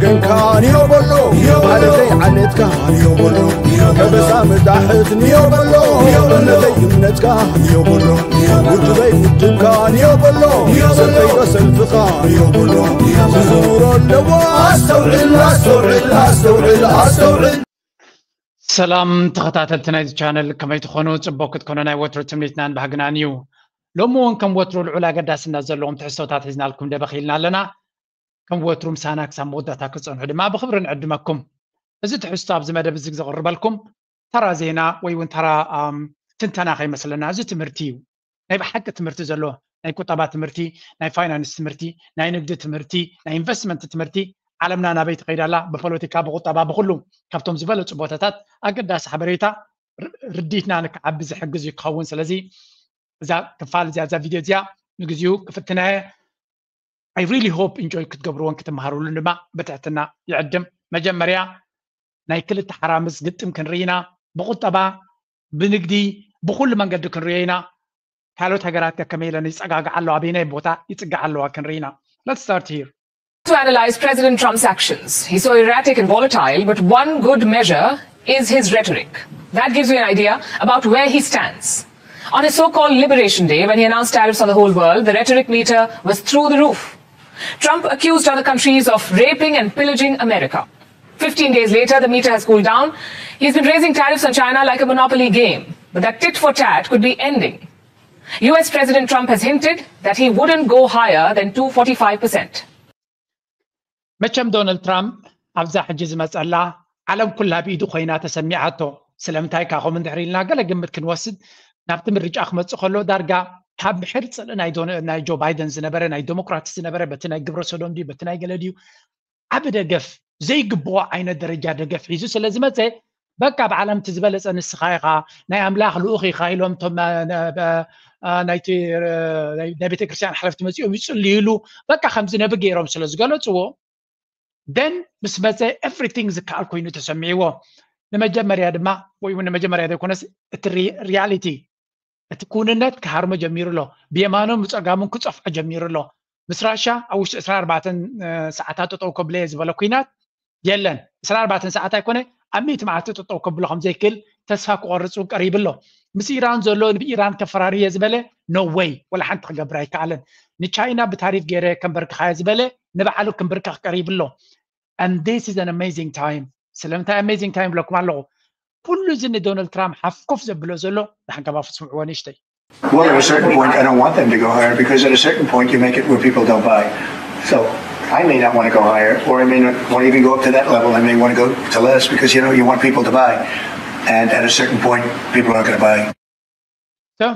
ገንካ ንዮ በሎ፣ ዓለተይ ዓለትካ ንዮ በሎ፣ ከበሳ መዳሕት ንዮ በሎ፣ እምነተይ እምነትካ ንዮ በሎ፣ ውድበይ ውድብካ ንዮ በሎ፣ ሰልፈይ ሰልፍኻ ንዮ በሎ፣ ክዝውሮ ኣለዎ። ኣስተውዕል ኣስተውዕል ኣስተውዕል ኣስተውዕል። ሰላም ተኸታተልቲ ናይዚ ቻነል፣ ከመይ ትኾኑ? ጽቡቕ ክትኮኑ ናይ ወትሩ ትምኒትናን ባህግናን እዩ። ሎሚ እውን ከም ወትሩ ልዑል ኣገዳስነት ዘለዎም ትሕዝቶታት ሒዝናልኩም ደበኽ ኢልና ኣለና። ከም ወትሩ ምሳና ክሳብ መወዳእታ ክትጸንሑ ድማ ብኽብሪ ንዕድመኩም። እዚ ትሕዝቶ ኣብዚ መደብ እዚ ዘቕርበልኩም ተራ ዜና ወይ እውን ተራ ትንተና ከይመስለና፣ እዚ ትምህርቲ እዩ። ናይ ብሓቂ ትምህርቲ ዘሎ፣ ናይ ቁጠባ ትምህርቲ፣ ናይ ፋይናንስ ትምህርቲ፣ ናይ ንግዲ ትምህርቲ፣ ናይ ኢንቨስትመንት ትምህርቲ፣ ዓለምና ናበይ ትኸይድ ኣላ፣ ብፖለቲካ፣ ብቁጠባ፣ ብኹሉ ካብቶም ዝበለፁ ቦታታት ኣገዳሲ ሓበሬታ ርዲትና ንክዓቢ ዝሕግዝ እዩ ክኸውን። ስለዚ እዛ ክፋል እዚኣ፣ እዛ ቪድዮ እዚኣ ንግዚኡ ክፍትናየ። I really hope enjoy ክትገብርዎን ክትመሃሩሉን ድማ ብትሕትና ይዕድም። መጀመርያ ናይ ክልተ ሓራምዝ ግጥም ክንርኢ ኢና። ብቁጠባ፣ ብንግዲ፣ ብኩሉ መንገዲ ክንሪኦ ኢና። ካልኦት ሃገራት ከ ከመይ ኢለን ይጸጋግዓ ኣለዋ፣ ኣበየናይ ቦታ ይጽግዓ ኣለዋ ክንርኢ ኢና። Let's start here. To analyze President Trump's actions. He's so erratic and volatile, but one good measure is his rhetoric. That gives you an idea about where he stands. On his so called Liberation Day, when he announced tariffs on the whole world, the rhetoric meter was through the roof. Trump accused other countries of raping and pillaging America. Fifteen days later, the meter has cooled down. He's been raising tariffs on China like a monopoly game, but that tit for tat could be ending. U S President Trump has hinted that he wouldn't go higher than two forty-five percent. መቸም ዶናልድ ትራምፕ ኣብዛ ሕጂ ዝመፀላ ዓለም ኩላ ብኢዱ ኮይና ተሰሚዓቶ። ስለምንታይ ካ ከምኡ እንድሕር ኢልና ገለ ግምት ክንወስድ፣ ናብቲ ምርጫ ክመፅእ ከሎ ዳርጋ ካብ ምሕር ፅልኢ ናይ ጆ ባይደን ዝነበረ፣ ናይ ዴሞክራት ዝነበረ፣ በቲ ናይ ግብረ ሰዶም ድዩ በቲ ናይ ገለ ድዩ ዓቢ ደገፍ፣ ዘይግብኦ ዓይነት ደረጃ ደገፍ ሒዙ ስለ ዝመፀ፣ በቃ ኣብ ዓለም እቲ ዝበለፀ ንስኻ ኢኻ፣ ናይ ኣምላኽ ልኡኽ ኢኻ ኢሎም እቶም ናይቲ ናይ ቤተክርስትያን ሓለፍቲ መፂኦም ይፅልዩሉ፣ በቃ ከምዚ ነቢ ገይሮም ስለ ዝገለፅዎ፣ ደን ምስ መፀ ኤቭሪቲንግ ዝከኣል ኮይኑ ተሰሚዕዎ። ንመጀመርያ ድማ ወይ እውን ንመጀመርያ ዘይኮነስ እቲ ሪያሊቲ፣ እቲ ክውንነት ክሃርሞ ጀሚሩ ኣሎ። ብየማኑን ብፀጋሙን ክፀፍዖ ጀሚሩ ኣሎ። ምስ ራሻ ኣብ ውሽጢ ዕስራን ኣርባዕተን ሰዓታት ጠጠው ከብለየ ዝበለ ኩናት የለን። ዕስራን ኣርባዕተን ሰዓት ኣይኮነ፣ ኣብ ሚእቲ መዓልቲ ጠጠው ከብሎ ከም ዘይክእል ተስፋ ክቆርፅ እውን ቀሪቡ ኣሎ። ምስ ኢራን ዘሎ ብኢራን ከፈራርየ ዝበለ no way፣ ወላ ሓንቲ ክገብር ኣይከኣለን። ንቻይና ብታሪፍ ገይረ ከንበርክኻየ ዝበለ ንባዕሉ ክንብርከኽ ቀሪቡ ኣሎ። And this is an amazing time። ስለምንታይ amazing time ብለኩም ኣለኹ? ኩሉ እዚ ንዶናልድ ትራምፕ ሓፍኮፍ ዘብሎ ዘሎ ንሓንከባ ፍስምዕዎ ንእሽተይ። Well, at a certain point, I don't want them to go higher because at a certain point, you make it where people don't buy. So I may not want to go higher, or I may not want to even go up to that level. I may want to go to less because, you know, you want people to buy. And at a certain point, people aren't going to buy. So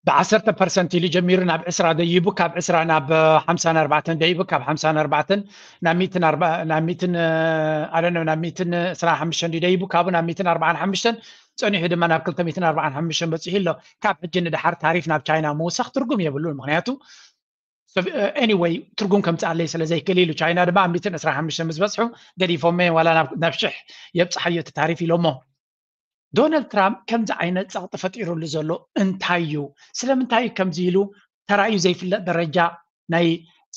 ብዓሰርተ ፐርሰንት ኢሉ ጀሚሩ ናብ ዕስራ ደይቡ፣ ካብ ዕስራ ናብ ሓምሳን ኣርባዕተን ደይቡ፣ ካብ ሓምሳን ኣርባዕተን ናብ ሚእትን ኣርባ-፣ ናብ ሚእትን፣ ኣደነ፣ ናብ ሚእትን ዕስራን ሓሙሽተን ደይቡ፣ ካብኡ ናብ ሚእትን ኣርባዓን ሓሙሽተን ጸኒሑ ድማ ናብ ክልተ ሚእትን ኣርባዓን ሓሙሽተን በጺሑ ኣሎ። ካብ ሕጂ ንደሓር ታሪፍ ናብ ቻይና ምውሳኽ ትርጉም የብሉን። ምኽንያቱ ሰብ-፣ ኤኒወይ ትርጉም ከምጽኣለይ ስለ ዘይክእል ኢሉ። ቻይና ድማ ኣብ ሚእትን ዕስራን ሓሙሽተን ምስ በጽሑ ገዲፎመ ዋላ ናብ፣ ናብ ሽሕ የብጽሓዮ እቲ ታሪፍ ኢሎሞ። ዶናልድ ትራምፕ ከምዚ ዓይነት ጸቕጢ ፈጢሩሉ ዘሎ እንታይ እዩ? ስለምንታይ እዩ ከምዚ ኢሉ ተራእዩ ዘይፍለጥ ደረጃ ናይ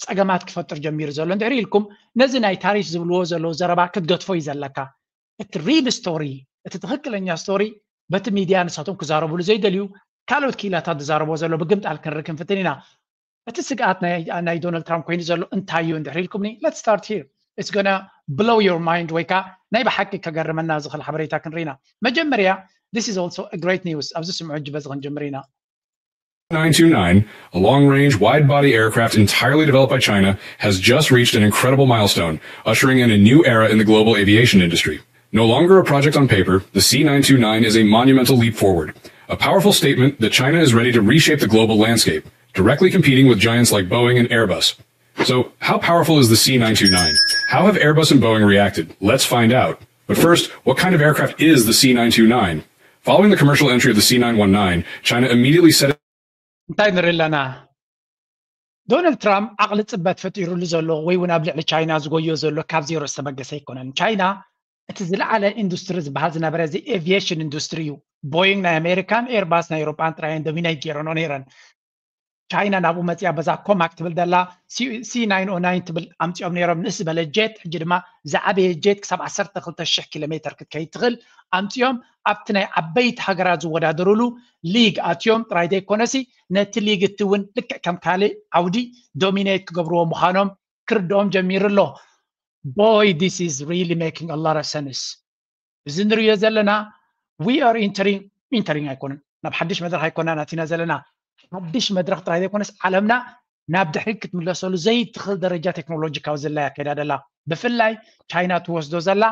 ጸገማት ክፈጥር ጀሚሩ ዘሎ? እንድሕሪ ኢልኩም ነዚ ናይ ታሪፍ ዝብልዎ ዘለዉ ዘረባ ክትገድፎ እዩ ዘለካ። እቲ ሪል ስቶሪ፣ እቲ ትኽክለኛ ስቶሪ በቲ ሚድያ ንሳቶም ክዛረብሉ ዘይደልዩ ካልኦት ክኢላታት ዝዛረብዎ ዘሎ ብግምጣል ክንርኢ ክንፍትን ኢና። እቲ ስግኣት ናይ፣ ናይ ዶናልድ ትራምፕ ኮይኑ ዘሎ እንታይ እዩ እንድሕሪ ኢልኩምኒ? Let's start here. It's gonna blow your mind ወይ ከዓ ናይ ብሓቂ ከገርመና ዝኽእል ሓበሬታ ክንርኢ ኢና። መጀመርያ this is also a great news። ኣብዚ ስምዑ ሕጂ በዚ ክንጅምር ኢና። nine two nine, a long range, wide body aircraft entirely developed by China, has just reached an incredible milestone, ushering in a new era in the global aviation industry. No longer a project on paper, the C nine two nine is a monumental leap forward, a powerful statement that China is ready to reshape the global landscape, directly competing with giants like Boeing and Airbus. So, how powerful is the C nine two nine? How have Airbus and Boeing reacted? Let's find out. But first, what kind of aircraft is the C nine two nine? Following the commercial entry of the C nine one nine, China immediately set እንታይ ንርኢ ኣለና? ዶናልድ ትራምፕ ዓቕሊ ጽበት ፈጢሩሉ ዘሎ ወይ እውን ኣብ ልዕሊ ቻይና ዝጎዮ ዘሎ ካብ ዜሮ ዝተበገሰ ኣይኮነን። ቻይና እቲ ዝለዓለ ኢንዱስትሪ ዝበሃል ዝነበረ እዚ ኤቪዬሽን ኢንዱስትሪ እዩ። ቦይንግ ናይ ኣሜሪካን ኤርባስ ናይ ኤውሮጳን ጥራየን ዶሚናይት ገይረኖ ነይረን። ቻይና ናብኡ መፅያ በዛ ኮማክ ትብል ዘላ ሲ ናይን ኦ ናይን ትብል ኣምፅኦም ነይሮም። ንእስ ዝበለ jet፣ ሕጂ ድማ ዝዓበየ jet ክሳብ ዓሰርተ ክልተ ሽሕ ኪሎ ሜትር ክትከይድ ትኽእል ኣምፅኦም። ኣብቲ ናይ ዓበይቲ ሃገራት ዝወዳደሩሉ ሊግ ኣትዮም ጥራይ ዘይኮነሲ ነቲ ሊግ እቲ እውን ልክዕ ከም ካልእ ዓውዲ ዶሚኔት ክገብርዎ ምዃኖም ክርድኦም ጀሚሩ ኣሎ። Boy, this is really making a lot of sense። እዚ ንሪኦ ዘለና we are entering entering ኣይኮነን፣ ናብ ሓድሽ መድረኽ ኣይኮና ናቲና ዘለና። ሓድሽ መድረኽ ጥራይ ዘይኮነስ ዓለምና ናብ ድሕሪት ክትምለሰሉ ዘይትኽእል ደረጃ ቴክኖሎጂካዊ ዘላ ያካይዳ ደላ። ብፍላይ ቻይና ትወስዶ ዘላ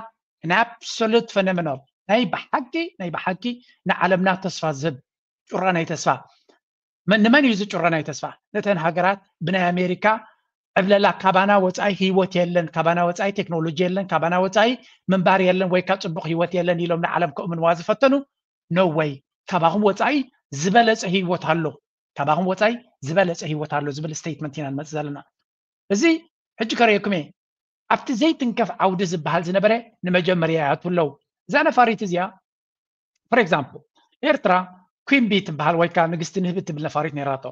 an absolute phenomenal ናይ ብሓቂ ናይ ብሓቂ ንዓለምና ተስፋ ዝህብ ጩራ ናይ ተስፋ። ንመን እዩ እዚ ጩራ ናይ ተስፋ? ነተን ሃገራት ብናይ ኣሜሪካ ዕብለላ ካባና ወፃኢ ህይወት የለን፣ ካባና ወፃኢ ቴክኖሎጂ የለን፣ ካባና ወፃኢ ምንባር የለን ወይ ካ ፅቡቅ ህይወት የለን ኢሎም ንዓለም ከእምንዋ ዝፈተኑ፣ no way፣ ካባኹም ወፃኢ ዝበለፀ ህይወት ኣሎ፣ ካባኹም ወፃኢ ዝበለፀ ህይወት ኣሎ ዝብል ስቴትመንት ኢና ንመፅእ ዘለና። እዚ ሕጂ ከርእየኩም እየ። ኣብቲ ዘይትንከፍ ዓውዲ ዝበሃል ዝነበረ ንመጀመርያ ይኣትዉ ኣለዉ። እዛ ነፋሪት እዚኣ for example ኤርትራ ኩንቢ ትበሃል ወይ ከዓ ንግስቲ ንህቢ ትብል ነፋሪት ነይራቶ።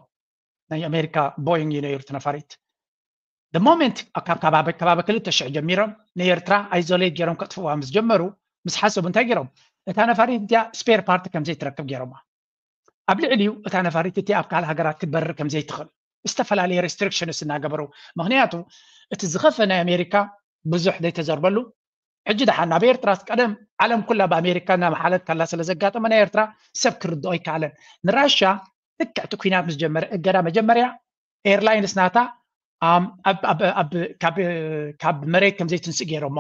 ናይ ኣሜሪካ ቦይንግ እዩ ነይሩ እቲ ነፋሪት። The moment ካብ ከባቢ ከባቢ ክልተ ሽሕ ጀሚሮም ንኤርትራ ኣይዞሌት ገይሮም ከጥፍዋ ምስ ጀመሩ ምስ ሓሰቡ እንታይ ገይሮም? እታ ነፋሪት እቲኣ ስፔር ፓርቲ ከም ዘይትረክብ ገይሮማ። ኣብ ልዕሊኡ እታ ነፋሪት እቲኣ ኣብ ካልእ ሃገራት ክትበርር ከም ዘይትኽእል ዝተፈላለየ ሬስትሪክሽንስ እናገበሩ። ምክንያቱ እቲ ዝኸፈ ናይ ኣሜሪካ ብዙሕ ዘይተዘርበሉ ሕጂ ደሓን ናብ ኤርትራስ ቀደም ዓለም ኩላ ብኣሜሪካ እናመሓለት ካላ ስለ ዘጋጠመ ናይ ኤርትራ ሰብ ክርድኦ ኣይከኣለን። ንራሻ ልክዕ እቲ ኩናት ምስ ጀመረ እገዳ መጀመርያ ኤርላይንስ ናታ ካብ መሬት ከም ዘይትንስእ ገይሮሞ።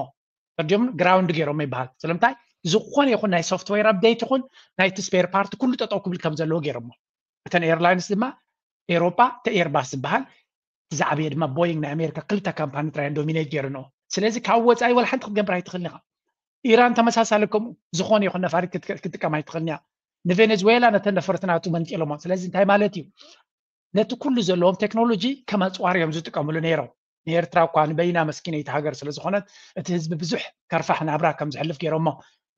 ዲም ግራውንድ ገይሮሞ ይበሃል። ስለምንታይ ዝኾነ ይኹን ናይ ሶፍትዌር ኣፕዴት ይኹን ናይቲ ስፔር ፓርቲ ኩሉ ጠጠው ክብል ከም ዘለዎ ገይሮሞ። እተን ኤርላይንስ ድማ ኤሮጳ እቲ ኤርባስ ዝበሃል ዝዓበየ ድማ ቦይንግ ናይ ኣሜሪካ ክልተ ካምፓኒ ጥራይ ዶሚኔት ገይርንኦ። ስለዚ ካብ ወፃኢ ወላ ሓንቲ ክትገብር ኣይትኽእልን ኢኻ። ኢራን ተመሳሳሊ ከምኡ ዝኾነ ይኹን ነፋሪት ክትጥቀም ኣይትኽእልን እያ። ንቬኔዝዌላ ነተን ነፈርቲ ናቱ መንጢሎሞ። ስለዚ እንታይ ማለት እዩ? ነቲ ኩሉ ዘለዎም ቴክኖሎጂ ከም ኣፅዋር እዮም ዝጥቀምሉ ነይሮም። ንኤርትራ እኳ ንበይና መስኪነይቲ ሃገር ስለ ዝኾነት እቲ ህዝቢ ብዙሕ ከርፋሕ ናብራ ከም ዝሕልፍ ገይሮሞ።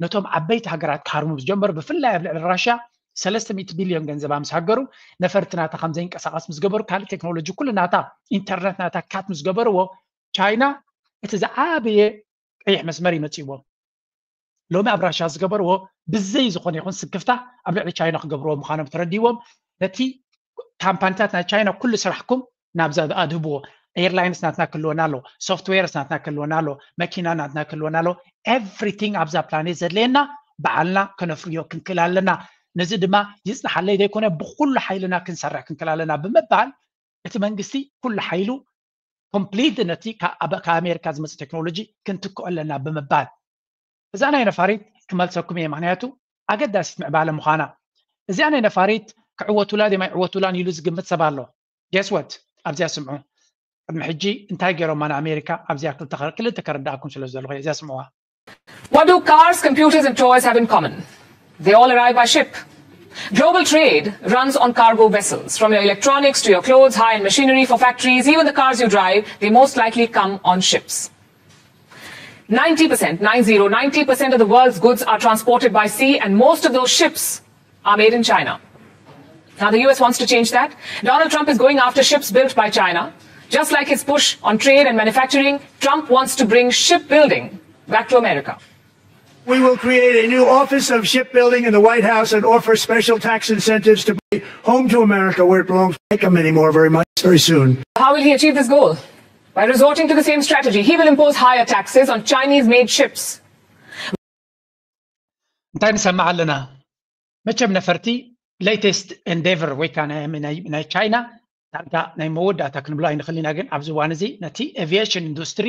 ነቶም ዓበይቲ ሃገራት ክሃርሙ ዝጀመሩ ብፍላይ ኣብ ልዕሊ ራሽያ ሰለስተ ሚእቲ ቢልዮን ገንዘባ ምስ ሃገሩ ነፈርቲ ናታ ከም ዘይንቀሳቐስ ምስ ገበሩ ካልእ ቴክኖሎጂ ኩሉ ናታ ኢንተርነት ናታ ካት ምስ ገበርዎ ቻይና እቲ ዝዓበየ ቀይሕ መስመር ይመፅእዎም። ሎሚ ኣብ ራሻ ዝገበርዎ ብዘይ ዝኾነ ይኹን ስክፍታ ኣብ ልዕሊ ቻይና ክገብርዎ ምዃኖም ተረዲዎም ነቲ ካምፓኒታት ናይ ቻይና ኩሉ ስራሕኩም ናብዛ ኣድህብዎ። ኤርላይንስ ናትና ክህልወና ኣሎ፣ ሶፍትዌርስ ናትና ክህልወና ኣሎ፣ መኪና ናትና ክህልወና ኣሎ። ኤቭሪቲንግ ኣብዛ ፕላኔት ዘድለየና ባዕልና ከነፍርዮ ክንክእል ኣለና። ነዚ ድማ ይፅናሓለይ ዘይኮነ ብኩሉ ሓይልና ክንሰርሕ ክንክእል ኣለና ብምባል እቲ መንግስቲ ኩሉ ሓይሉ ኮምፕሊት ነቲ ካብ ኣሜሪካ ዝመፅእ ቴክኖሎጂ ክንትክኦ ኣለና ብምባል እዛ ናይ ነፋሪት ክመልሰኩም እየ። ምክንያቱ ኣገዳሲት ምዕባለ ምዃና። እዚኣ ናይ ነፋሪት ክዕወቱላ ድም ኣይዕወቱላን ኢሉ ዝግምት ሰብ ኣሎ። ጌስወት ኣብዚኣ ስምዑ። ቅድሚ ሕጂ እንታይ ገይሮማ ንኣሜሪካ ኣብዚኣ ክልተ ከረዳእኩም ስለ ዝደለኹ እዚኣ ስምዑዋ። What do cars, computers, and toys have in common? They all arrive by ship. Global trade runs on cargo vessels. From your electronics to your clothes, high-end machinery for factories, even the cars you drive, they most likely come on ships. Ninety percent, nine zero, ninety percent of the world's goods are transported by sea, and most of those ships are made in China. Now, the U S wants to change that. Donald Trump is going after ships built by China. Just like his push on trade and manufacturing, Trump wants to bring shipbuilding back to America. We will create a new Office of Shipbuilding in the White House and offer special tax incentives to bring home to America where it belongs. Make them anymore very much very soon. How will he achieve this goal? By resorting to the same strategy, he will impose higher taxes on Chinese made ships. እንታይ ንሰምዕ ኣለና? መቸም ነፈርቲ ሌተስት ኤንዴቨር ወይ ከዓ ናይ ቻይና ዳርጋ ናይ መወዳእታ ክንብሎ ኣይንኽእል ኢና። ግን ኣብዚ እዋን እዚ ነቲ ኤቪዬሽን ኢንዱስትሪ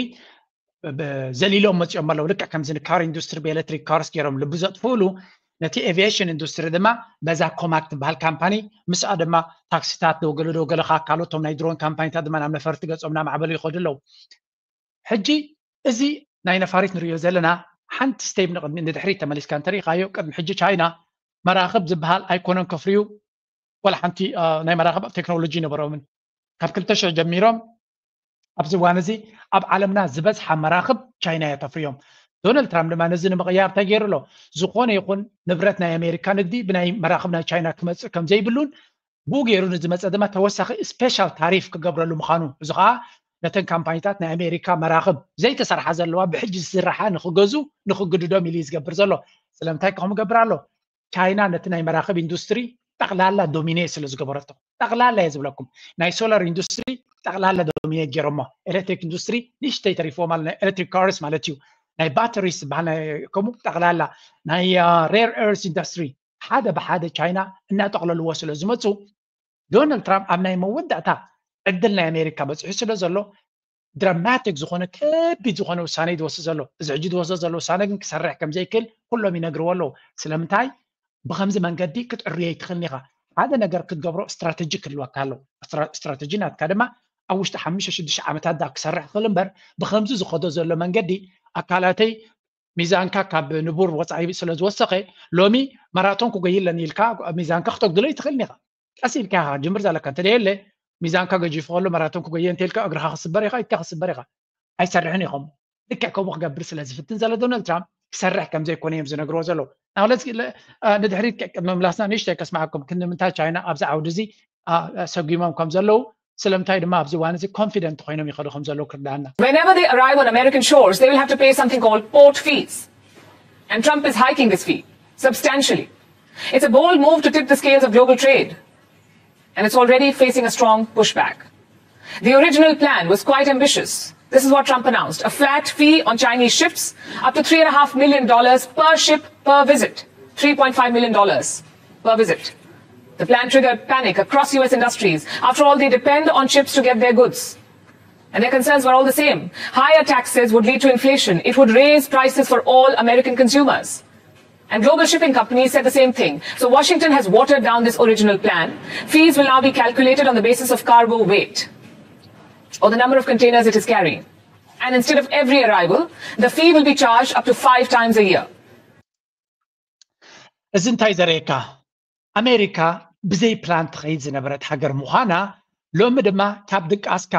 ዘሊሎም መፂኦም ኣለዉ። ልክዕ ከምዚ ንካር ኢንዱስትሪ ብኤሌክትሪክ ካርስ ገይሮም ልቢ ዘጥፍእሉ ነቲ ኤቪዬሽን ኢንዱስትሪ ድማ በዛ ኮማክ ትበሃል ካምፓኒ ምስኣ ድማ ታክሲታት ደወገለ ደወገለ ከዓ ካልኦቶም ናይ ድሮን ካምፓኒታት ድማ ናብ ነፈርቲ ገፆም እናማዕበሉ ይኸዱ ኣለዉ። ሕጂ እዚ ናይ ነፋሪት ንሪኦ ዘለና ሓንቲ ስቴፕ ንድሕሪት ተመሊስካ እንተሪኢኻዮ ቅድሚ ሕጂ ቻይና መራኽብ ዝበሃል ኣይኮነን ከፍርዩ ዋላ ሓንቲ ናይ መራኽብ ቴክኖሎጂ ይነበሮምን። ካብ ክልተ ሽሕ ጀሚሮም ኣብዚ እዋን እዚ ኣብ ዓለምና ዝበዝሓ መራኽብ ቻይና እያ ተፍርዮም። ዶናልድ ትራምፕ ድማ ነዚ ንምቕያር እንታይ ገይሩ ኣሎ? ዝኾነ ይኹን ንብረት ናይ ኣሜሪካ ንግዲ ብናይ መራኽብ ናይ ቻይና ክመፅእ ከም ዘይብሉን ብኡ ገይሩ ንዝመፀ ድማ ተወሳኺ ስፔሻል ታሪፍ ክገብረሉ ምዃኑ፣ እዚ ከዓ ነተን ካምፓኒታት ናይ ኣሜሪካ መራኽብ ዘይተሰርሓ ዘለዋ ብሕጂ ዝስርሓ ንክገዙ ንክግድዶም ኢሉ እዩ ዝገብር ዘሎ። ስለምንታይ ከምኡ ገብር ኣሎ? ቻይና ነቲ ናይ መራኽብ ኢንዱስትሪ ጠቕላላ ዶሚኔት ስለ ዝገበረቶ፣ ጠቕላላ እየ ዝብለኩም፣ ናይ ሶላር ኢንዱስትሪ ጠቕላላ ዶሚኔት ገይሮሞ፣ ኤሌክትሪክ ኢንዱስትሪ ንእሽተይ ተሪፍዎም ኣሎ፣ ናይ ኤሌክትሪክ ካርስ ማለት እዩ፣ ናይ ባተሪስ ዝበሃል፣ ከምኡ ጠቕላላ ናይ ሬር ኤርስ ኢንዱስትሪ ሓደ ብሓደ ቻይና እናጠቕለልዎ ስለ ዝመፁ፣ ዶናልድ ትራምፕ ኣብ ናይ መወዳእታ ዕድል ናይ ኣሜሪካ በፂሑ ስለ ዘሎ ድራማቲክ ዝኾነ ከቢድ ዝኾነ ውሳነ እዩ ዝወስድ ዘሎ። እዚ ሕጂ ዝወስዶ ዘሎ ውሳነ ግን ክሰርሕ ከም ዘይክእል ኩሎም ይነግርዎ ኣለዉ። ስለምንታይ? ብከምዚ መንገዲ ክትዕርዮ ኣይትኽእልን ኢኻ። ሓደ ነገር ክትገብሮ ስትራተጂ ክህልወካ ኣለዎ። ስትራተጂ ናትካ ድማ ኣብ ውሽጢ ሓሙሽተ ሽዱሽተ ዓመታት ዳ ክሰርሕ ክእል እምበር ብከምዚ ዝኸዶ ዘሎ መንገዲ ኣካላተይ ሚዛንካ ካብ ንቡር ወፃኢ ስለ ዝወሰኸ ሎሚ ማራቶን ክጎይለን ኢልካ ሚዛንካ ክተጉድሎ ኣይትኽእልን ኢኻ። ቀስ ኢልካ ኢኻ ጅምር ዘለካ እንተደየለ ሚዛንካ ገጂፉ ከሎ ማራቶን ክጎየ እንተ ኢልካ እግርኻ ክስበር ኢኻ ኢድካ ክስበር ኢኻ ኣይሰርሕን ኢኹም። ልክዕ ከምኡ ክገብር ስለ ዝፍትን ዘሎ ዶናልድ ትራምፕ ክሰርሕ ከም ዘይኮነ እዮም ዝነግርዎ ዘለዉ። ንድሕሪት ምምላስና ንእሽተይ ከስማዓኩም ክንምንታይ ቻይና ኣብዚ ዓውዲ እዚ ሰጒሞም ከም ዘለዉ ስለምንታይ ድማ ኣብዚ እዋን እዚ ኮንፊደንት ኮይኖም ይኸዱ ከም ዘለዉ ክርዳኣና። Whenever they arrive on American shores, they will have to pay something called port fees. And Trump is hiking this fee substantially. It's a bold move to tip the scales of global trade. And it's already facing a strong pushback. The original plan was quite ambitious. This is what Trump announced: a flat fee on Chinese ships, up to three and a half million dollars per ship per visit. Three point five million dollars per visit. The plan triggered panic across U S industries. After all, they depend on ships to get their goods. And their concerns were all the same. Higher taxes would lead to inflation. It would raise prices for all American consumers. And global shipping companies said the same thing. So Washington has watered down this original plan. Fees will now be calculated on the basis of cargo weight or the number of containers it is carrying. And instead of every arrival, the fee will be charged up to five times a year. እዚ እንታይ ዘርእየካ? ኣሜሪካ ብዘይ ፕላን ትኸይድ ዝነበረት ሃገር ምዃና ሎሚ ድማ ካብ ድቃስካ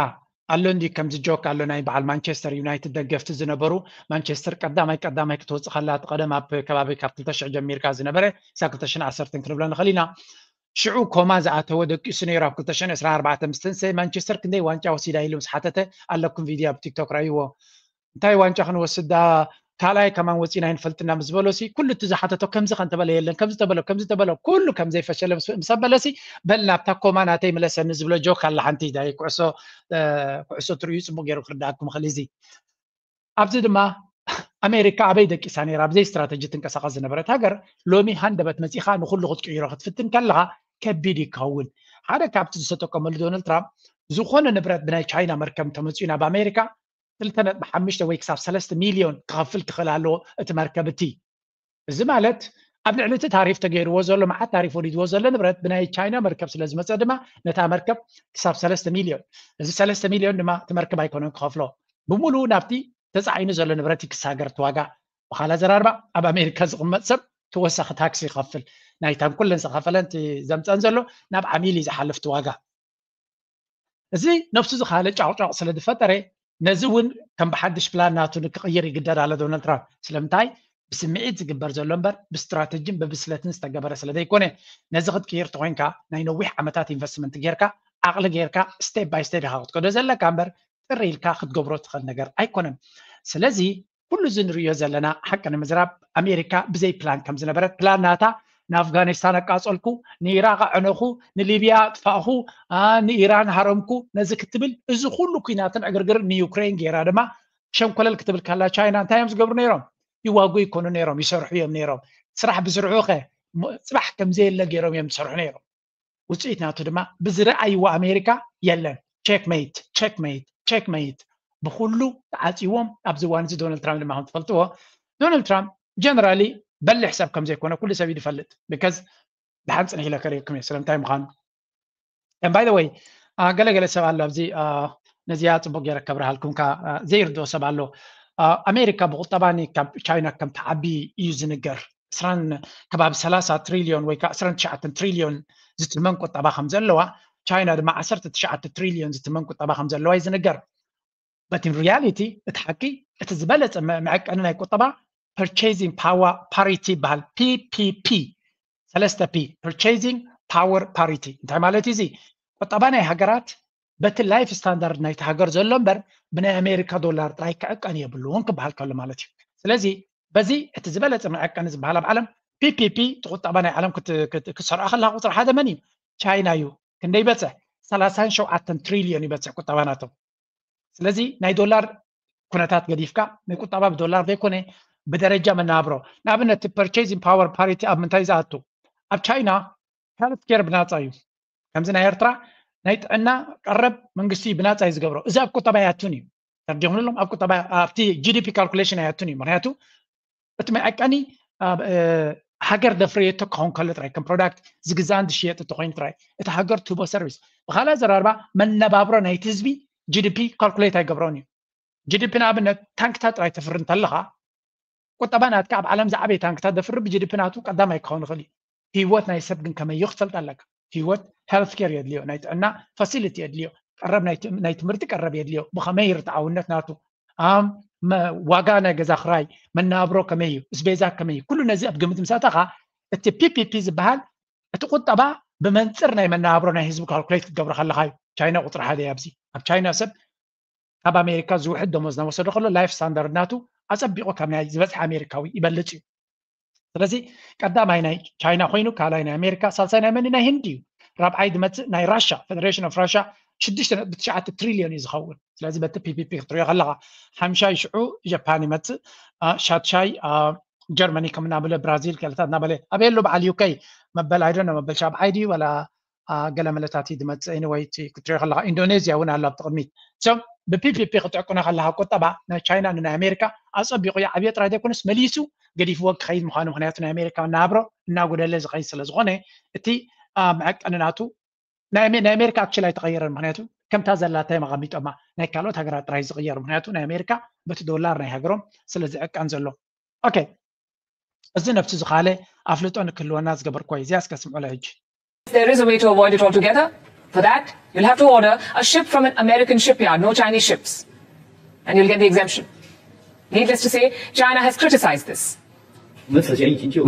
ኣሎ እንዲ ከምዚ ጆክ ኣሎ ናይ በዓል ማንቸስተር ዩናይትድ ደገፍቲ ዝነበሩ ማንቸስተር ቀዳማይ ቀዳማይ ክትወፅእ ከላ እቲ ቀደም ኣብ ከባቢ ካብ ክልተ ሽሕ ጀሚርካ ዝነበረ ክሳብ ክልተ ሽሕን ዓሰርተን ክንብሎ ንኽእል ኢና። ሽዑ ኮማ ዝኣተወ ደቂሱ ነይሩ ኣብ ክልተ ሽሕን ዕስራን ኣርባዕተን ምስ ተንሰ ማንቸስተር ክንደይ ዋንጫ ወሲዳ ኢሉ ምስ ሓተተ ኣለኩም ቪድዮ ኣብ ቲክቶክ ራእይዎ። እንታይ ዋንጫ ክንወስድ ዳ ካልኣይ ከማን ወፂና ኣይንፈልጥና ምስ በሎ ሲ ኩሉ እቲ ዝሓተቶ ከምዚ ከንተበለ የለን ከምዚ ተበሎ ከምዚ ተበሎ ኩሉ ከም ዘይፈሸለ ምስ በለ ሲ በል ናብታ ኮማ ናተይ ምለሰኒ ዝብሎ ጆክ ኣላ ሓንቲ ዳይ ኩዕሶ ኩዕሶ ትርእዩ ፅቡቅ ገይሩ ክርዳኣኩም ይኽእል እዚ ኣብዚ ድማ ኣሜሪካ ኣበይ ደቂሳ ነይራ ብዘይ ስትራተጂ ትንቀሳቐስ ዝነበረት ሃገር ሎሚ ሃንደበት መፂኻ ንኩሉ ክትቅይሮ ክትፍትን ከለኻ ከቢድ ይከውን ሓደ ካብቲ ዝተጠቀመሉ ዶናልድ ትራምፕ ዝኾነ ንብረት ብናይ ቻይና መርከብ እንተመፅኡ ናብ ኣሜሪካ ክልተ ነጥቢ ሓሙሽተ ወይ ክሳብ ሰለስተ ሚልዮን ክኸፍል ክኽእል ኣለዎ እቲ መርከብ እቲ እዚ ማለት ኣብ ልዕሊ እቲ ታሪፍ ተገይርዎ ዘሎ መዓት ታሪፍ ወሪድዎ ዘሎ ንብረት ብናይ ቻይና መርከብ ስለ ዝመፀ ድማ ነታ መርከብ ክሳብ ሰለስተ ሚልዮን እዚ ሰለስተ ሚልዮን ድማ እቲ መርከብ ኣይኮነን ክኸፍሎ ብምሉኡ ናብቲ ተፃዒኑ ዘሎ ንብረት ክሳገር እቲ ዋጋ ብካላ ዘራርባ ኣብ ኣሜሪካ ዝቕመጥ ሰብ ተወሳኺ ታክሲ ይኸፍል ናይታን ኩለን ዝኸፈለን ዘምፀን ዘሎ ናብ ዓሚል እዩ ዝሓልፍ እቲ ዋጋ እዚ ነብሱ ዝካለ ጫቕጫቕ ስለ ዝፈጠረ ነዚ እውን ከም ብሓድሽ ፕላን ናቱ ንክቕይር ይግደድ ኣሎ ዶናልድ ትራምፕ ስለምንታይ ብስምዒት ዝግበር ዘሎ እምበር ብስትራተጂን ብብስለትን ዝተገበረ ስለ ዘይኮነ ነዚ ክትቅይር ተኮይንካ ናይ ነዊሕ ዓመታት ኢንቨስትመንት ጌርካ ዓቕሊ ጌርካ ስቴፕ ባይ ስቴፕ ኢካ ክትከዶ ዘለካ እምበር ጥር ኢልካ ክትገብሮ ትኽእል ነገር ኣይኮነን ስለዚ ኩሉ እዚ ንርእዮ ዘለና ሓቂ ንምዝራብ ኣሜሪካ ብዘይ ፕላን ከም ዝነበረት ፕላን ናታ ንኣፍጋኒስታን ኣቃጸልኩ ንኢራቅ ኣዕነኹ ንሊብያ ኣጥፋእኹ ንኢራን ሃረምኩ ነዚ ክትብል እዚ ኩሉ ኩናትን ዕግርግርን ንዩክሬን ገይራ ድማ ሸንኮለል ክትብል ካላ ቻይና እንታይ እዮም ዝገብሩ ነይሮም ይዋጉ ይኮኑ ነይሮም ይሰርሑ እዮም ነይሮም ስራሕ ብስርሑ ከ ጽባሕ ከምዘየለ ገይሮም እዮም ዝሰርሑ ነይሮም ውፅኢት ናቱ ድማ ብዝረኣይዎ ኣሜሪካ የለን ቸክሜት ቸክሜት ቸክሜት ብኩሉ ተዓፂዎም ኣብዚ እዋን እዚ ዶናልድ ትራምፕ ድማ ከም ትፈልጥዎ ዶናልድ ትራምፕ ጀነራሊ በልሕ ሰብ ከም ዘይኮነ ኩሉ ሰብ እዩ ዝፈልጥ because ድሓን ፅንሕ ኢለ ከርእየኩም እየ ስለምንታይ ምዃኑ and by the way ገለገለ ሰብ ኣሎ ኣብዚ ነዚኣ ፅቡቅ ገይረ ከብርሃልኩም ዘይርድኦ ሰብ ኣሎ ኣሜሪካ ብቁጠባ ካብ ቻይና ከም ትዓቢ እዩ ዝንገር ዕስራን ከባቢ ሰላሳ ትሪልዮን ወይ ከዓ ዕስራን ትሽዓተን ትሪልዮን ዝትመን ቁጠባ ከም ዘለዋ ቻይና ድማ ዓሰርተ ትሽዓተ ትሪልዮን ዝትመን ቁጠባ ከም ዘለዋ እዩ ዝንገር but in reality እቲ ሓቂ እቲ ዝበለፀ መዐቀኒ ናይ ቁጠባ purchasing power parity ይበሃል ፒፒፒ ሰለስተ ፒ purchasing power parity እንታይ ማለት እዩ እዚ? ቁጠባ ናይ ሃገራት በቲ life standard ናይቲ ሃገር ዘሎ እምበር ብናይ ኣሜሪካ ዶላር ጥራይ ክዕቀን የብሉን ክበሃል ከሎ ማለት እዩ። ስለዚ በዚ እቲ ዝበለፀ መዐቀኒ ዝበሃል ኣብ ዓለም ፒፒፒ እቲ ቁጠባ ናይ ዓለም ክት- ክት- ክትሰርዖ ከለካ ቁፅሪ ሓደ መን እዩ? ቻይና እዩ። ክንደይ ይበፅሕ? ሰላሳን ሸውዓተን ትሪልዮን ይበፅሕ ቁጠባ ናቶም። ስለዚ ናይ ዶላር ኩነታት ገዲፍካ ናይ ቁጠባ ብዶላር ዘይኮነ ብደረጃ መናብሮ ንኣብነት purchasing power parity ኣብ ምንታይ ዝኣቱ? ኣብ ቻይና health care ብናፃ እዩ። ከምዚ ናይ ኤርትራ ናይ ጥዕና ቀረብ መንግስቲ ብናፃ እዩ ዝገብሮ። እዚ ኣብ ቁጠባ ኣይኣቱን እዩ። ተርዲኹምሎም ኣብ ቁጠባ ኣብቲ ጂ ዲ ፒ ካልኩሌሽን ኣይኣቱን እዩ። ምክንያቱ እቲ መዐቀኒ ኣብ ሃገር ደፍረየቶ ክኸውን ከሎ ጥራይ ከም ፕሮዳክት ዝግዛእን ዝሽየጥ እንተኮይኑ ጥራይ እቲ ሃገር ትህቦ ሰርቪስ። ብካልእ ኣዘራርባ መነባብሮ ናይቲ ህዝቢ ጂ ዲ ፒ ካልኩሌት ኣይገብሮን እዩ። ጂ ዲ ፒ ንኣብነት ታንክታት ጥራይ ተፍሪ እንተለካ ቁጠባ ናትካ ኣብ ዓለም ዝዓበየ ታንክታት ደፍሪ ብ ጂ ዲ ፒ ናቱ ቀዳማይ ክኸውን ይኽእል እዩ። ህይወት ናይ ሰብ ግን ከመይ ክትፈልጥ ኣለካ። ህይወት health care የድልዮ፣ ናይ ጥዕና ፋሲሊቲ የድልዮ፣ ቀረብ ናይ ትምህርቲ ቀረብ የድልዮ። ብኸመይ ርትዓውነት ናቱ ዋጋ ናይ ገዛ ክራይ መነባብሮ ከመይ እዩ፣ እስቤዛ ከመይ እዩ፣ ኩሉ ነዚ ኣብ ግምት ምስ ኣእተኻ እቲ ፒ ፒ ፒ ዝበሃል እቲ ቁጠባ ብመንፅር ናይ መነባብሮ ናይ ህዝቢ ካልኩሌት ክትገብሮ ከለካ እዩ። ቻይና ቁፅሪ ሓደ ኣብዚ ኣብ ቻይና ሰብ ካብ ኣሜሪካ ዝውሕድ ደሞዝ እናወሰደ ከሎ ላይፍ ስታንዳርድ ናቱ ኣፀቢቑ ካብ ናይ ዝበፅሐ ኣሜሪካዊ ይበልፅ እዩ። ስለዚ ቀዳማይ ናይ ቻይና ኮይኑ ካልኣይ ናይ ኣሜሪካ ሳልሳይ ናይ መን ናይ ህንዲ እዩ። ራብዓይ ዝመፅእ ናይ ራሻ ፌደሬሽን ኦፍ ራሻ ሽዱሽተ ነጥቢ ትሽዓተ ትሪልዮን እዩ ዝኸውን። ስለዚ በቲ ፒ ፒ ፒ ክትሪኦ ከለካ ሓምሻይ ሽዑ ጃፓን ይመፅእ፣ ሻድሻይ ጀርመኒ ከም እናበለ ብራዚል ገለታት እናበለ ኣበየሉ በዓል ዩ ከይ መበል ኣይዶ መበል ሻብዓይ ድዩ ወላ ገለ መለታት እዩ ዝመፅእ። Anyway ክትሪኦ ከለካ ኢንዶኔዝያ እውን ኣሎ ኣብቲ ቅድሚት። So ብ ፒ ፒ ፒ ክትዕቅኖ ከለካ ቁጠባ ናይ ቻይና ንናይ ኣሜሪካ ኣፀቢቑ ይዓብዮ ጥራይ ዘይኮነስ መሊሱ ገዲፍዎ ክኸይድ ምዃኑ ምክንያቱ ናይ ኣሜሪካ ናብሮ እናጎደለ ዝኸይድ ስለዝኾነ እቲ መዐቀኒ ናቱ ናይ ኣሜሪካ ኣክሽል ኣይተቐየረን። ምክንያቱ ከምታ ዘላታ እዮም ኣቐሚጦማ። ናይ ካልኦት ሃገራት ጥራይ ዝቕየር ምክንያቱ ናይ ኣሜሪካ በቲ ዶላር ናይ ሃገሮም ስለ ዝዕቀን ዘሎ። ኦኬ፣ እዚ ነብሱ ዝኻለ ኣፍልጦ ንክህልወና ዝገበርኩዋ እዩ። እዚኣ እስከ ስምዑላ ሕጂ። There is a way to avoid it altogether. For that, you'll have to order a ship from an American shipyard, no Chinese ships. And you'll get the exemption. Needless to say, China has criticized this.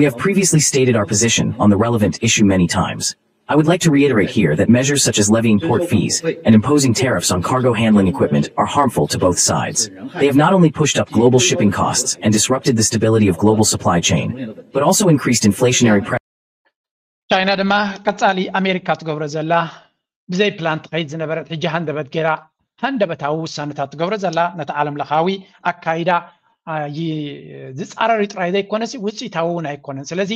We have previously stated our position on the relevant issue many times. I would like to reiterate here that measures such as levying port fees and imposing tariffs on cargo handling equipment are harmful to both sides. They have not only pushed up global shipping costs and disrupted the stability of global supply chain, but also increased inflationary pressure. ቻይና ድማ ቀጻሊ ኣሜሪካ ትገብሮ ዘላ ብዘይ ፕላን ትኸይድ ዝነበረት ሕጂ ሃንደበት ገይራ ሃንደበታዊ ውሳነታት ትገብሮ ዘላ ነቲ ዓለም ለኻዊ ኣካይዳ ዝፃረር ጥራይ ዘይኮነሲ ውፅኢታዊ እውን ኣይኮነን። ስለዚ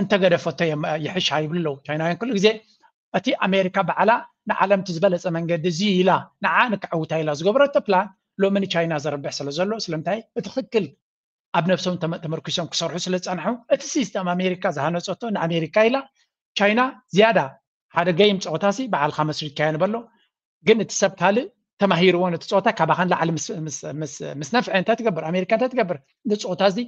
እንተገደፈቶ ይሕሻ ይብሉ ኣለዉ ቻይናውያን ኩሉ ግዜ። እቲ ኣሜሪካ ባዕላ ንዓለም እቲ ዝበለፀ መንገዲ እዚ ኢላ ንዓ ንክዕውታ ኢላ ዝገበረቶ ፕላን ሎሚ ንቻይና ዘርብሕ ስለ ዘሎ ስለምንታይ ብትክክል ኣብ ነብሶም ተመርኪሶም ክሰርሑ ስለ ዝፀንሑ እቲ ሲስተም ኣሜሪካ ዝሃነፀቶ ንኣሜሪካ ኢላ ቻይና ዝያዳ ሓደ ገይም ፀወታሲ ባዕልካ መስሪትካዮ ንበሎ ግን እቲ ሰብ ካልእ ተማሂርዎ ነቲ ፀወታ ካባካ ንላዕሊ ምስ ነፍዐ እንታይ ትገብር ኣሜሪካ እንታይ ትገብር ነቲ ፀወታ እዚ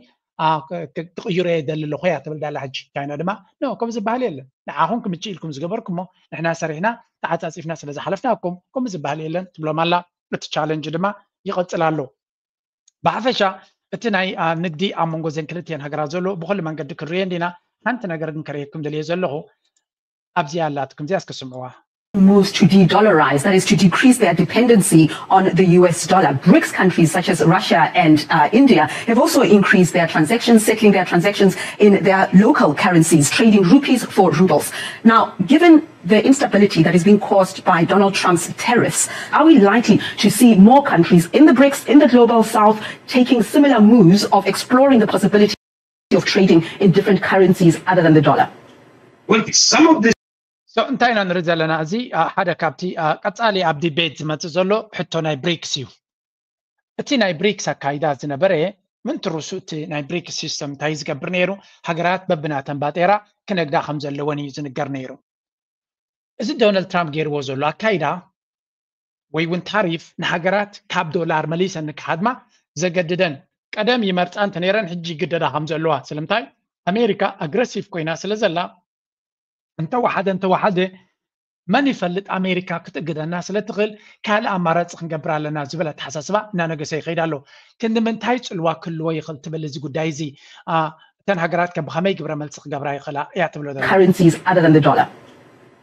ትቕይሮ እየ ደሊ ኣለኹ እያ ትብል ዳላ ሕጂ ቻይና ድማ ኖ ከም ዝበሃል የለን ንዓኹም ክምችእ ኢልኩም ዝገበርኩሞ ንሕና ሰሪሕና ተዓፃፂፍና ስለ ዝሓለፍናኩም ከም ዝበሃል የለን ትብሎም ኣላ እቲ ቻለንጅ ድማ ይቐፅል ኣሎ ብሓፈሻ እቲ ናይ ንግዲ ኣብ መንጎ ዘን ክልቲኤን ሃገራት ዘሎ ብኩሉ መንገዲ ክንሪኦ እንዲና ሓንቲ ነገር ግን ከርእየኩም ደልየ ዘለኹ ኣብዚኣ ኣላትኩም እዚኣ እስከ ስምዕዋ moves to de-dollarize, that is to decrease their dependency on the U S dollar. BRICS countries such as Russia and uh, India have also increased their transactions, settling their transactions in their local currencies, trading rupees for rubles. Now, given the instability that is being caused by Donald Trump's tariffs, are we likely to see more countries in the BRICS, in the global south, taking similar moves of exploring the possibility of trading in different currencies other than the dollar? Well, some of this so እንታይ ኢና ንርኢ ዘለና እዚ ሓደ ካብቲ ቀፃሊ ኣብ ዲቤት ዝመፅእ ዘሎ ሕቶ ናይ ብሪክስ እዩ እቲ ናይ ብሪክስ ኣካይዳ ዝነበረ ምንትርሱ እቲ ናይ ብሪክስ ሲስተም እንታይ ዝገብር ነይሩ ሃገራት በብናተን ባጤራ ክነግዳ ከም ዘለወን እዩ ዝንገር ነይሩ እዚ ዶናልድ ትራምፕ ገይርዎ ዘሎ ኣካይዳ ወይ እውን ታሪፍ ንሃገራት ካብ ዶላር መሊሰን ንክሃድማ ዘገድደን ቀደም ይመርፃ እንተነይረን ሕጂ ይግደዳ ከም ዘለዋ ስለምንታይ ኣሜሪካ ኣግረሲቭ ኮይና ስለ ዘላ እንተወሓደ እንተወሓደ መን ይፈልጥ ኣሜሪካ ክትእግደና ስለ ትኽእል ካልእ ኣማራፂ ክንገብር ኣለና ዝብል ኣተሓሳስባ እናነገሰ ይኸይድ ኣሎ ክንዲ ምንታይ ፅልዋ ክህልዎ ይኽእል ትብል እዚ ጉዳይ እዚ እተን ሃገራት ከ ብኸመይ ግብረ መልሲ ክገብራ ይኽእላ እያ ትብሎ ዘላ currencies other than the dollar.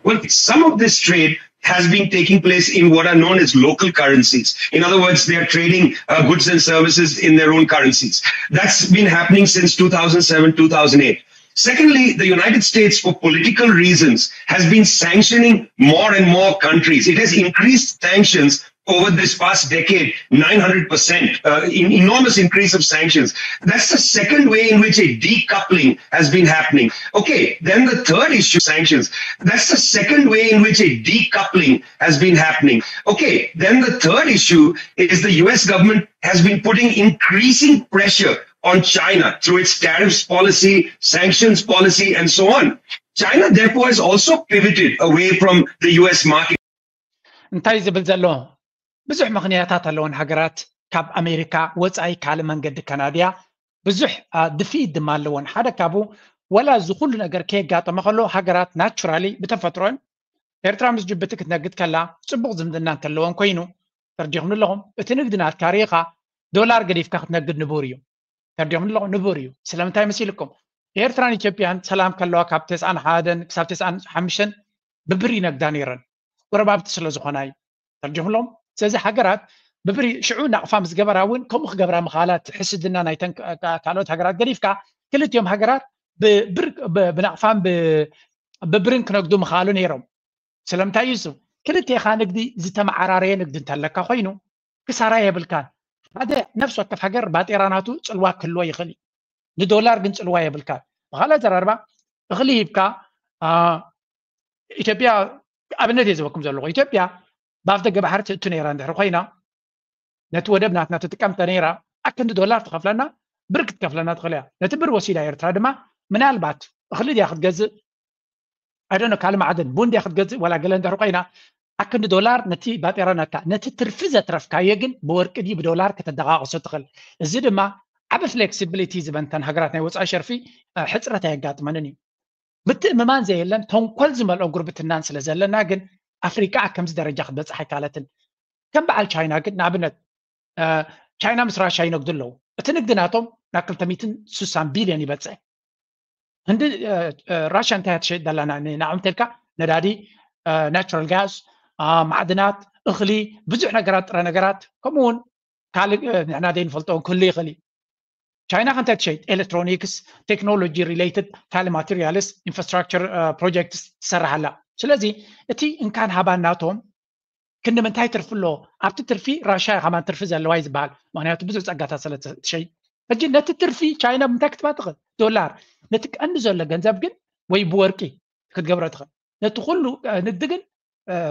Well, some of this trade has been taking place in what are known as local currencies. In other words, they are trading uh, goods and services in their own currencies. That's been happening since two thousand seven, two thousand eight. Secondly, the United States, for political reasons, has been sanctioning more and more countries. It has increased sanctions over this past decade, nine hundred percent, uh, in enormous increase of sanctions. That's the second way in which a decoupling has been happening. Okay, then the third issue, sanctions. That's the second way in which a decoupling has been happening. Okay, then the third issue is the U S government has been putting increasing pressure on China through its tariffs policy, sanctions policy, and so on. China, therefore, has also pivoted away from the U S market. እንታይ ዝብል ዘሎ? ብዙሕ ምኽንያታት ኣለወን ሃገራት ካብ ኣሜሪካ ወፃኢ ካልእ መንገዲ ከናድያ። ብዙሕ ድፍኢት ድማ ኣለወን። ሓደ ካብኡ፣ ወላ እዚ ኩሉ ነገር ከየጋጠመ ከሎ፣ ሃገራት ናቹራሊ ብተፈጥሮን፣ ኤርትራ ምስ ጅቡቲ ክትነግድ ከላ ፅቡቕ ዝምድና እንተለወን ኮይኑ፣ ተርዲኹም ኣለኹም። እቲ ንግዲ ናትካ ርኢኻ ዶላር ገዲፍካ ክትነግድ ንቡር እዩ። ተርዲኹም ኣለኹም፣ ንቡር እዩ። ስለምንታይ መሲልኩም? ኤርትራን ኢትዮጵያን ሰላም ከለዋ ካብ ተስዓን ሓደን ክሳብ ተስዓን ሓሙሽተን ብብር ይነግዳ ነይረን፣ ጎረባብቲ ስለ ዝኾና እዩ። ተርዲኹም ኣለኹም። ስለዚ ሃገራት ብብር፣ ሽዑ ናቕፋ ምስ ገበራ እውን ከምኡ ክገብራ ምኻላ፣ እቲ ሕስድና ናይተን ካልኦት ሃገራት ገዲፍካ፣ ክልቲኦም ሃገራት ብብር፣ ብናቕፋን ብብርን ክነግዱ ምኻሉ ነይሮም። ስለምንታይ እዩ እሱ? ክልቴኻ ንግዲ ዝተመዓራረየ ንግዲ እንተለካ ኮይኑ ክሳራ የብልካን። ሓደ ነፍሲ ወከፍ ሃገር ባጤራ ናቱ ፅልዋ ክህልዎ ይኽእል እዩ። ንዶላር ግን ፅልዋ የብልካን። ብኻልእ ኣዘራርባ፣ እኽሊ ሂብካ፣ ኢትዮጵያ፣ ኣብነት እየ ዝበኩም ዘለኹ። ኢትዮጵያ ብኣፍ ደገ ባሕሪ ትእቱ ነይራ እንድሕር ኮይና፣ ነቲ ወደብ ናትና ትጥቀም ተነይራ፣ ኣክንዲ ዶላር ትኸፍለና፣ ብር ክትከፍለና ትኽእል እያ። ነቲ ብር ወሲዳ ኤርትራ ድማ ምናልባት እኽሊ ድያ ክትገዝእ፣ ኣይደኖ፣ ካልእ ማዕድን ቡን ድያ ክትገዝእ፣ ዋላ ገለ እንድሕር ኮይና፣ ኣክንዲ ዶላር ነቲ ባጤራ ናትካ፣ ነቲ ትርፊ ዘትረፍካዮ ግን ብወርቂ ድዩ ብዶላር ከተደቓቕሶ ትኽእል። እዚ ድማ ዓቢ ፍሌክሲቢሊቲ ዝበንተን ሃገራት ናይ ወፃኢ ሸርፊ ሕፅረት ኣየጋጥመንን እዩ። ምትእምማን ዘየለን ተንኮል ዝመልኦ ጉርብትናን ስለ ዘለና ግን ኣፍሪቃ ኣብ ከምዚ ደረጃ ክትበፅሕ ኣይካለትን። ከም በዓል ቻይና ግን ንኣብነት ቻይና ምስ ራሻ ይነግዱ ኣለዉ። እቲ ንግዲ ናቶም ናብ ክልተ ሚእትን ስሳን ቢልዮን ይበፅሕ። ህንዲ፣ ራሻ እንታይ ትሸይጥ ዘለና ንዓም ተልካ ነዳዲ፣ ናቹራል ጋዝ፣ ማዕድናት፣ እኽሊ፣ ብዙሕ ነገራት፣ ጥረ ነገራት፣ ከምኡ እውን ካልእ ንሕና ዘይንፈልጦ እውን ክህሉ ይኽእል እዩ። ቻይና ከ እንታይ ትሸይጥ? ኤሌክትሮኒክስ፣ ቴክኖሎጂ ሪሌትድ፣ ካልእ ማቴሪያልስ፣ ኢንፍራስትራክቸር ፕሮጀክትስ ትሰርሕ ኣላ። ስለዚ እቲ እንካን ሃባን ናቶም ክንዲ ምንታይ ትርፊ ኣለዎ? ኣብቲ ትርፊ ራሻ ከማን ትርፊ ዘለዋ እዩ ዝበሃል። ምክንያቱ ብዙሕ ጸጋታት ስለ ትሸይጥ። ሕጂ ነቲ ትርፊ ቻይና ብምንታይ ክትባ ትኽእል? ዶላር። ነቲ ቀንዲ ዘሎ ገንዘብ ግን ወይ ብወርቂ ክትገብሮ ትኽእል። ነቲ ኩሉ ንግዲ ግን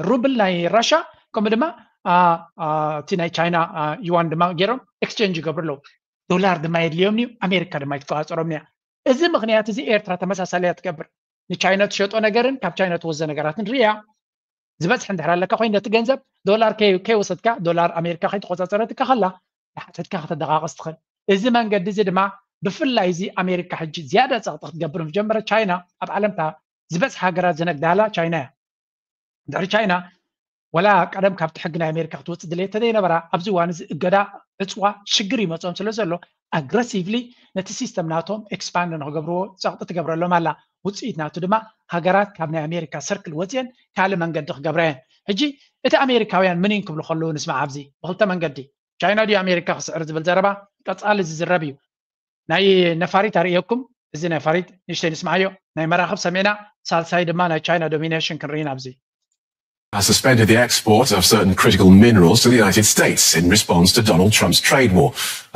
ሩብል ናይ ራሻ ከምኡ ድማ እቲ ናይ ቻይና ዩዋን ድማ ገይሮም ኤክስቼንጅ ይገብሩ ኣለዉ። ዶላር ድማ የድልዮም እዩ፣ ኣሜሪካ ድማ ይትቆፃፀሮም እያ። እዚ ምክንያት እዚ ኤርትራ ተመሳሳሊ እያ ትገብር። ንቻይና ትሸጦ ነገርን ካብ ቻይና ትወዘ ነገራትን ርያ ዝበፅሕ እንድሕር ኣለካ ኮይኑ ነቲ ገንዘብ ዶላር ከይወሰድካ ዶላር ኣሜሪካ ከይተቆፃፀረትካ ከላ ንሓተትካ ከተደቃቀስ ትኽእል። እዚ መንገዲ እዚ ድማ ብፍላይ እዚ ኣሜሪካ ሕጂ ዝያዳ ፀቕጢ ክትገብር ዝጀመረ ቻይና ኣብ ዓለምታ ዝበፅሕ ሃገራት ዝነግዳላ ቻይና እያ። ድሕሪ ቻይና ወላ ቀደም ካብቲ ሕጊ ናይ ኣሜሪካ ክትወፅእ ድሌት ተዘይነበራ ኣብዚ እዋን እዚ እገዳ ዕፅዋ ሽግር ይመፅኦም ስለ ዘሎ ኣግረሲቭሊ ነቲ ሲስተም ናቶም ኤክስፓንድ ንክገብርዎ ፀቕጢ ትገብረሎም ኣላ። ውፅኢት ናቱ ድማ ሃገራት ካብ ናይ ኣሜሪካ ሰርክል ወፅየን ካልእ መንገዲ ክገብራ እየን። ሕጂ እቲ ኣሜሪካውያን ምኒን ክብሉ ከለዉ ንስማዕ ኣብዚ ብክልተ መንገዲ ቻይና ድዩ ኣሜሪካ ክስዕር ዝብል ዘረባ ቀፃሊ ዝዝረብ እዩ። ናይ ነፋሪት ኣርእየኩም። እዚ ነፋሪት ንእሽተይ ንስምዓዮ። ናይ መራኽብ ሰሜና ሳልሳይ ድማ ናይ ቻይና ዶሚኔሽን ክንርኢ ኣብዚ። Has suspended the export of certain critical minerals to the United States in response to Donald Trump's trade war.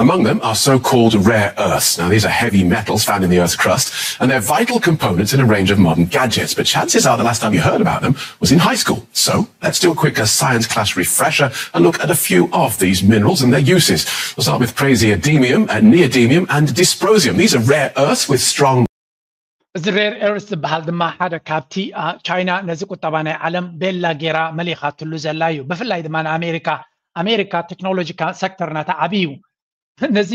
Among them are so called rare earths. Now, these are heavy metals found in the Earth's crust, and they're vital components in a range of modern gadgets. But chances are the last time you heard about them was in high school. So, let's do a quick uh, science class refresher and look at a few of these minerals and their uses. We'll start with praseodymium, uh, neodymium, and dysprosium. These are rare earths with strong እዚ ሬር ኤርስ ዝበሃል ድማ ሓደ ካብቲ ቻይና ነዚ ቁጠባ ናይ ዓለም ቤላ ጌራ መሊኻትሉ ዘላ እዩ። ብፍላይ ድማ ንኣሜሪካ ኣሜሪካ ቴክኖሎጂ ሴክተር ናታ ዓብዪ እዩ። ነዚ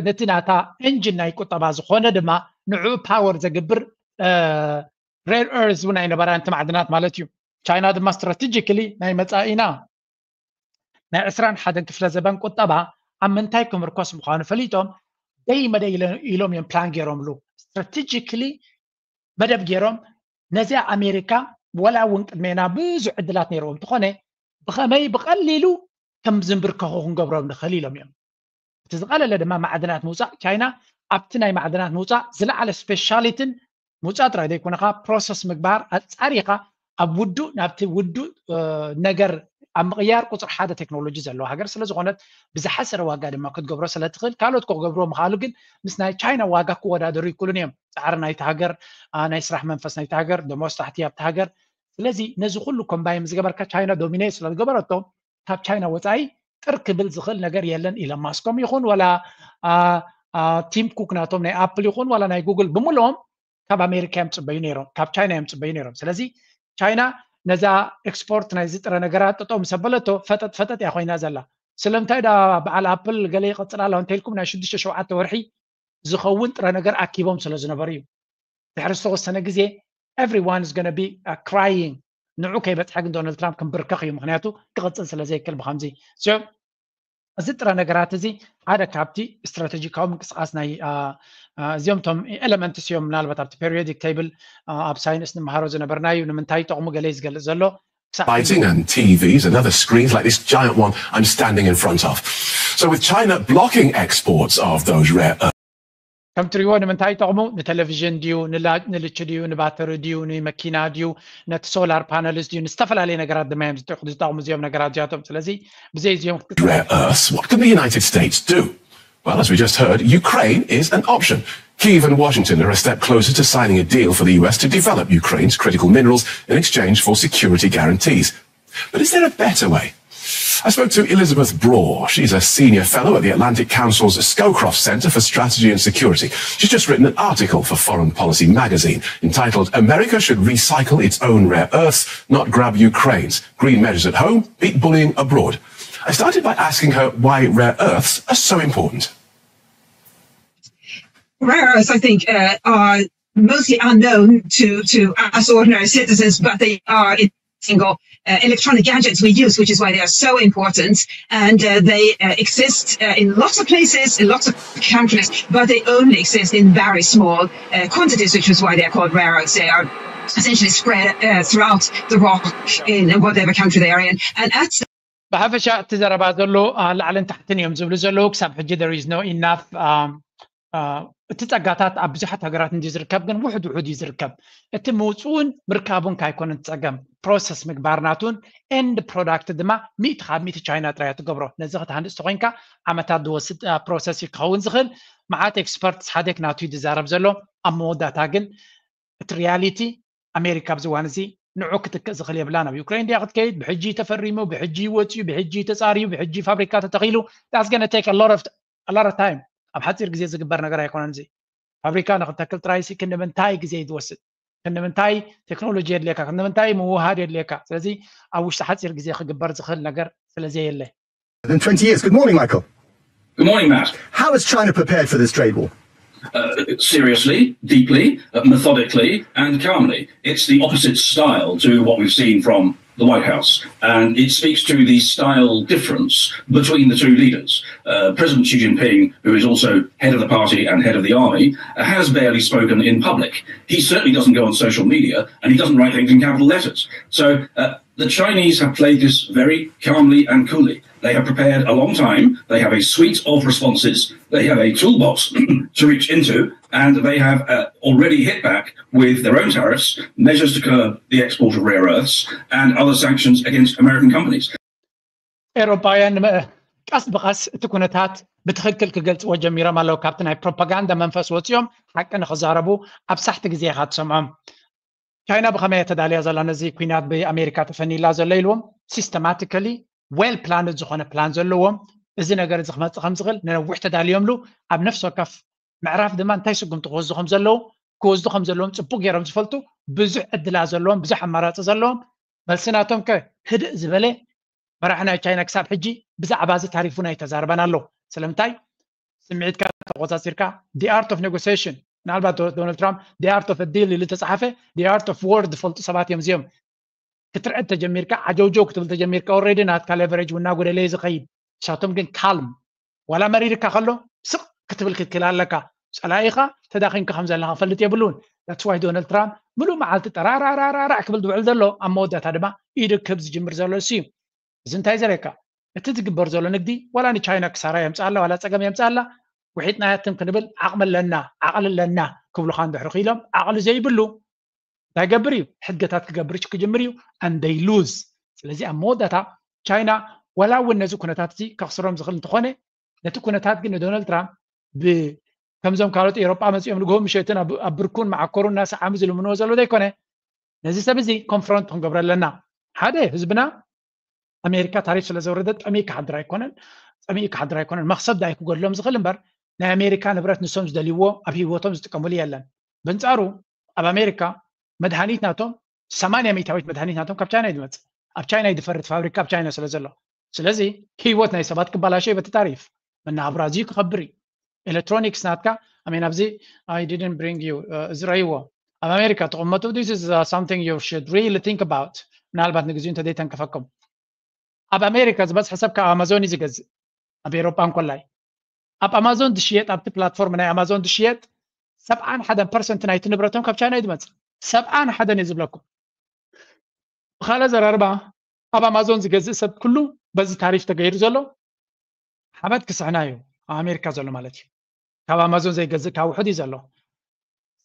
ነቲ ናታ ኤንጂን ናይ ቁጠባ ዝኾነ ድማ ንዕኡ ፓወር ዘግብር ሬር ኤርስ እውን ኣይነበራ ነቲ ማዕድናት ማለት እዩ። ቻይና ድማ ስትራቴጂካሊ ናይ መፃኢና ናይ ዕስራን ሓደን ክፍለ ዘበን ቁጠባ ኣብ ምንታይ ክምርኮስ ምዃኑ ፈሊጦም ደይ መደይ ኢሎም እዮም ፕላን ገይሮምሉ። ስትራቴጂካሊ መደብ ገይሮም ነዚኣ ኣሜሪካ ወላ እውን ቅድሜና ብዙሕ ዕድላት ነይርዎም እንተኾነ ብኸመይ ብቐሊሉ ከም ዝንብርከኹ ክንገብሮም ንኽእል ኢሎም እዮም። እቲ ዝቐለለ ድማ ማዕድናት ምውፃእ። ቻይና ኣብቲ ናይ ማዕድናት ምውፃእ ዝለዓለ ስፔሻሊትን ምውፃእ ጥራይ ዘይኮነካ ፕሮሰስ ምግባር ኣፃሪኻ ኣብ ውዱእ ናብቲ ውዱእ ነገር ኣብ ምቕያር ቁፅሪ ሓደ ቴክኖሎጂ ዘለዋ ሃገር ስለዝኾነት ብዝሓሰረ ዋጋ ድማ ክትገብሮ ስለትኽእል ካልኦት ክገብርዎ ምኽኣሉ ግን ምስ ናይ ቻይና ዋጋ ክወዳደሩ ይክእሉን እዮም። ፃዕሪ ናይቲ ሃገር፣ ናይ ስራሕ መንፈስ ናይቲ ሃገር፣ ደሞዝ ታሕቲ ኣብቲ ሃገር። ስለዚ ነዚ ኩሉ ኮምባይን ዝገበርካ ቻይና ዶሚኔት ስለዝገበረቶ ካብ ቻይና ወፃኢ ጥር ክብል ዝኽእል ነገር የለን። ኢለን ማስኮም ይኹን ወላ ቲም ኩክ ናቶም ናይ ኣፕል ይኹን ወላ ናይ ጉግል ብምልኦም ካብ ኣሜሪካ እዮም ፅበዩ ነይሮም፣ ካብ ቻይና እዮም ፅበዩ ነይሮም። ስለዚ ቻይና ነዛ ኤክስፖርት ናይዚ ጥረ ነገራት ጠጠው ምስ ኣበለቶ ፈጠጥ ፈጠጥ እያ ኮይና ዘላ። ስለምንታይ ዳ በዓል ኣፕል ገለ ይቐፅል ኣሎ እንተልኩም ናይ ሽዱሽተ ሸውዓተ ወርሒ ዝኸውን ጥረ ነገር ኣኪቦም ስለ ዝነበሩ እዩ። ድሕሪ ዝተወሰነ ግዜ everyone is gonna be crying። ንዑ ከይበፅሐ ግን ዶናልድ ትራምፕ ክንብርከኽ እዩ፣ ምክንያቱ ክቕፅል ስለ ዘይክእል ብከምዚ። እዚ ጥረ ነገራት እዚ ሓደ ካብቲ ስትራቴጂካዊ ምንቅስቃስ ናይ እዚኦም ቶም ኤለመንትስ እዮም። ምናልባት ኣብቲ ፔሪዮዲክ ቴብል ኣብ ሳይንስ ንመሃሮ ዝነበርና እዩ። ንምንታይ ይጠቕሙ ገለ እዩ ዝገልፅ ዘሎ። Lighting and T Vs and other screens like this giant one I'm standing in front of. So with China blocking exports of those rare earths, ከም ትሪእዎ ንምንታይ ይጠቕሙ? ንቴሌቪዥን ድዩ፣ ንልች ድዩ፣ ንባተሪ ድዩ፣ ንመኪና ድዩ፣ ነቲ ሶላር ፓነልስ ድዩ፣ ንዝተፈላለየ ነገራት ድማ እዮም ዝጠቕሙ እዚኦም ነገራት እዚኣቶም። ስለዚ ብዘይ እዚኦም rare earths, what can the United States do? Well, as we just heard, Ukraine is an option. Kyiv and Washington are a step closer to signing a deal for the U S to develop Ukraine's critical minerals in exchange for security guarantees. But is there a better way? I spoke to Elizabeth Braw. She's a senior fellow at the Atlantic Council's Scowcroft Centre for Strategy and Security. She's just written an article for Foreign Policy magazine entitled America Should Recycle Its Own Rare Earths, Not Grab Ukraine's. Green measures at home, beat bullying abroad. I started by asking her why rare earths are so important. Rare earths, I think, uh, are mostly unknown to, to us ordinary citizens, but they are in single uh, electronic gadgets we use, which is why they are so important. And uh, they uh, exist uh, in lots of places, in lots of countries, but they only exist in very small uh, quantities, which is why they're called rare earths. They are essentially spread uh, throughout the rock in whatever country they are in. And at ብሓፈሻ እቲ ዘረባ ዘሎ ላዕልን ታሕትን እዮም ዝብሉ ዘለዉ። ክሳብ ሕጂ there is no enough እቲ ጸጋታት ኣብ ብዙሓት ሃገራት እንዲ ዝርከብ ግን ውሕድ ውሕድ እዩ ዝርከብ። እቲ ምውፅኡን ምርካቡን ካይኮነን ጸገም፣ ፕሮሰስ ምግባር ናቱን ኤንድ ፕሮዳክት ድማ ሚእቲ ካብ ሚእቲ ቻይና ጥራይ ትገብሮ። ነዚ ክትሃንድስ ተኮይንካ ዓመታት ዝወስድ ፕሮሰስ እዩ ክኸውን ዝኽእል። መዓት ኤክስፐርትስ ሓደክ ናቱ እዩ ዝዛረብ ዘሎ። ኣብ መወዳእታ ግን እቲ ሪያሊቲ ኣሜሪካ ኣብዚ እዋን እዚ ንዑ ክትክእ ዝኽእል የብላን። ኣብ ዩክሬን ድያ ክትከይድ? ብሕጂ ተፈሪሙ፣ ብሕጂ ወፅዩ፣ ብሕጂ ተፃርዩ፣ ብሕጂ ፋብሪካ ተተኺሉ that's gonna take a lot of time። ኣብ ሓፂር ግዜ ዝግበር ነገር ኣይኮነን። እዚ ፋብሪካ ንክተክል ጥራይሲ ክንዲ ምንታይ ግዜ እዩ ዝወስድ? ክንዲ ምንታይ ቴክኖሎጂ የድልየካ? ክንዲ ምንታይ ምውሃድ የድልየካ? ስለዚ ኣብ ውሽጢ ሓፂር ግዜ ክግበር ዝኽእል ነገር ስለዘየለ In twenty years. Good morning, Michael. Good morning, Matt. How has China prepared for this trade war? Uh, seriously, deeply, uh, methodically, and calmly. It's the opposite style to what we've seen from the White House, and it speaks to the style difference between the two leaders. Uh, President Xi Jinping, who is also head of the party and head of the army, has barely spoken in public. He certainly doesn't go on social media, and he doesn't write things in capital letters. So uh, the Chinese have played this very calmly and coolly. They have prepared a long time. They have a suite of responses. They have a toolbox to reach into, and they have uh, already hit back with their own tariffs, measures to curb the export of rare earths, and other sanctions against American companies. ኤውሮጳውያን ቀስ ብቐስ እቲ ኩነታት ብትኽክል ክገልፅዎ ጀሚሮም ኣለዉ። ካብቲ ናይ ፕሮፓጋንዳ መንፈስ ወፂኦም ሓቂ ንክዛረቡ ኣብ ሳሕቲ ግዜ ኢኻ ትሰምዖም። ቻይና ብኸመይ ተዳልያ ዘላ ነዚ ኩናት ብኣሜሪካ ተፈኒላ ዘሎ ኢልዎም ሲስተማቲካሊ ዌል ፕላንድ ዝኾነ ፕላን ዘለዎም፣ እዚ ነገር እዚ ክመፅእ ከም ዝኽእል ንነዊሕ ተዳልዮምሉ፣ ኣብ ነፍሲ ወከፍ ምዕራፍ ድማ እንታይ ስጉምቲ ክወስዱ ከም ዘለዉ ክወስዱ ከም ዘለዎም ፅቡቅ ገይሮም ዝፈልጡ፣ ብዙሕ ዕድላት ዘለዎም፣ ብዙሕ ኣማራፂ ዘለዎም። መልሲ ናቶም ከ ህድእ ዝበለ። መራሒ ናይ ቻይና ክሳብ ሕጂ ብዛዕባ እዚ ታሪፍ እውን ኣይተዛረበን ኣሎ። ስለምንታይ? ስምዒትካ ተቆፃፂርካ the art of negotiation፣ ምናልባት ዶናልድ ትራምፕ the art of deal ኢሉ ተፃሓፈ፣ the art of war ዝፈልጡ ሰባት እዮም እዚኦም። ክትርዕድ ተጀሚርካ፣ ዓጀውጀው ክትብል ተጀሚርካ፣ ኦልሬዲ ናትካ ሌቨሬጅ እናጎደለ እዩ ዝኸይድ። ንሳቶም ግን ካልም፣ ዋላ መሪርካ ከሎ ስቕ ክትብል ክትክእል ኣለካ። ፀላኢኻ ተዳኺምካ ከም ዘለካ ክፈልጥ የብሉን። That's why ዶናልድ ትራምፕ ምሉእ መዓልቲ ጠራራራራራዕ ክብል ዝውዕል ዘሎ ኣብ መወዳእታ ድማ ኢዱ ክህብ ዝጅምር ዘሎ እሱ እዩ። እዚ እንታይ ዘርእየካ? እቲ ዝግበር ዘሎ ንግዲ ዋላ ንቻይና ክሳራ የምፅኣላ ዋላ ፀገም የምፅኣላ፣ ውሒጥናያትም ክንብል ዓቕሚ ኣለና ዓቕሊ ኣለና ክብሉካ እንድሕር ክኢሎም፣ ዓቕሊ ዘይብሉ እንታይ ገብር እዩ? ሕድገታት ክገብር ክጅምር እዩ። And they lose። ስለዚ ኣብ መወዳእታ ቻይና ዋላ እውን ነዚ ኩነታት እዚ ከኽስሮም ዝኽእል እንተኾነ፣ ነቲ ኩነታት ግን ንዶናልድ ትራምፕ ብ- ከምዞም ካልኦት ኤሮጳ መፂኦም ንግሆ ምሸትን ኣብ ኣብ ብርኩን መዓኮሩን እናሰዓሙ ዝልምንዎ ዘሎ ዘይኮነ፣ ነዚ ሰብ እዚ ኮንፍሮንት ክንገብሮ ኣለና። ሓደ ህዝብና ኣሜሪካ ታሪፍ ስለ ዘውረደት ጠሚኡ ክሓድር ኣይኮነን፣ ጠሚኡ ክሓድር ኣይኮነን፣ መክሰብ ዳይ ክጎድሎም ዝኽእል እምበር ናይ ኣሜሪካ ንብረት ንሶም ዝደልይዎ ኣብ ህይወቶም ዝጥቀምሉ የለን። በንጻሩ ኣብ ኣሜሪካ መድሃኒት ናቶም ሰማንያ ሚእታዊት መድሃኒት ናቶም ካብ ቻይና እዩ ዝመጽእ። ኣብ ቻይና እዩ ዝፈርት፣ ፋብሪካ ኣብ ቻይና ስለ ዘሎ። ስለዚ ህይወት ናይ ሰባት ክበላሾ እዩ በቲ ታሪፍ። መናብራ ኣዝዩ ክኸብር እዩ። ኤሌክትሮኒክስ ናትካ ኣሜን ኣብዚ I didn't bring you እዚ ረይዎ ኣብ ኣሜሪካ ተቐመጡ። This is something you should really think about። ምናልባት ንግዚኡ እንተዘይተንከፈኩም ኣብ ኣሜሪካ ዝበዝሐ ሰብ ካብ ኣማዞን እዩ ዝገዝእ። ኣብ ኤሮጳ እንኮላይ ኣብ ኣማዞን ዝሽየጥ ኣብቲ ፕላትፎርም ናይ ኣማዞን ዝሽየጥ ሰብዓን ሓደን ፐርሰንት ናይቲ ንብረቶም ካብ ቻይና እዩ ዝመፅእ። ሰብዓን ሓደን እዩ ዝብለኩም። ብካልእ ዘራርባ ኣብ ኣማዞን ዝገዝእ ሰብ ኩሉ በዚ ታሪፍ ተገይሩ ዘሎ ሓመድ ክስሕና እዩ ኣብ ኣሜሪካ ዘሎ ማለት እዩ። ካብ ኣማዞን ዘይገዝእ ካብ ውሑድ እዩ ዘሎ።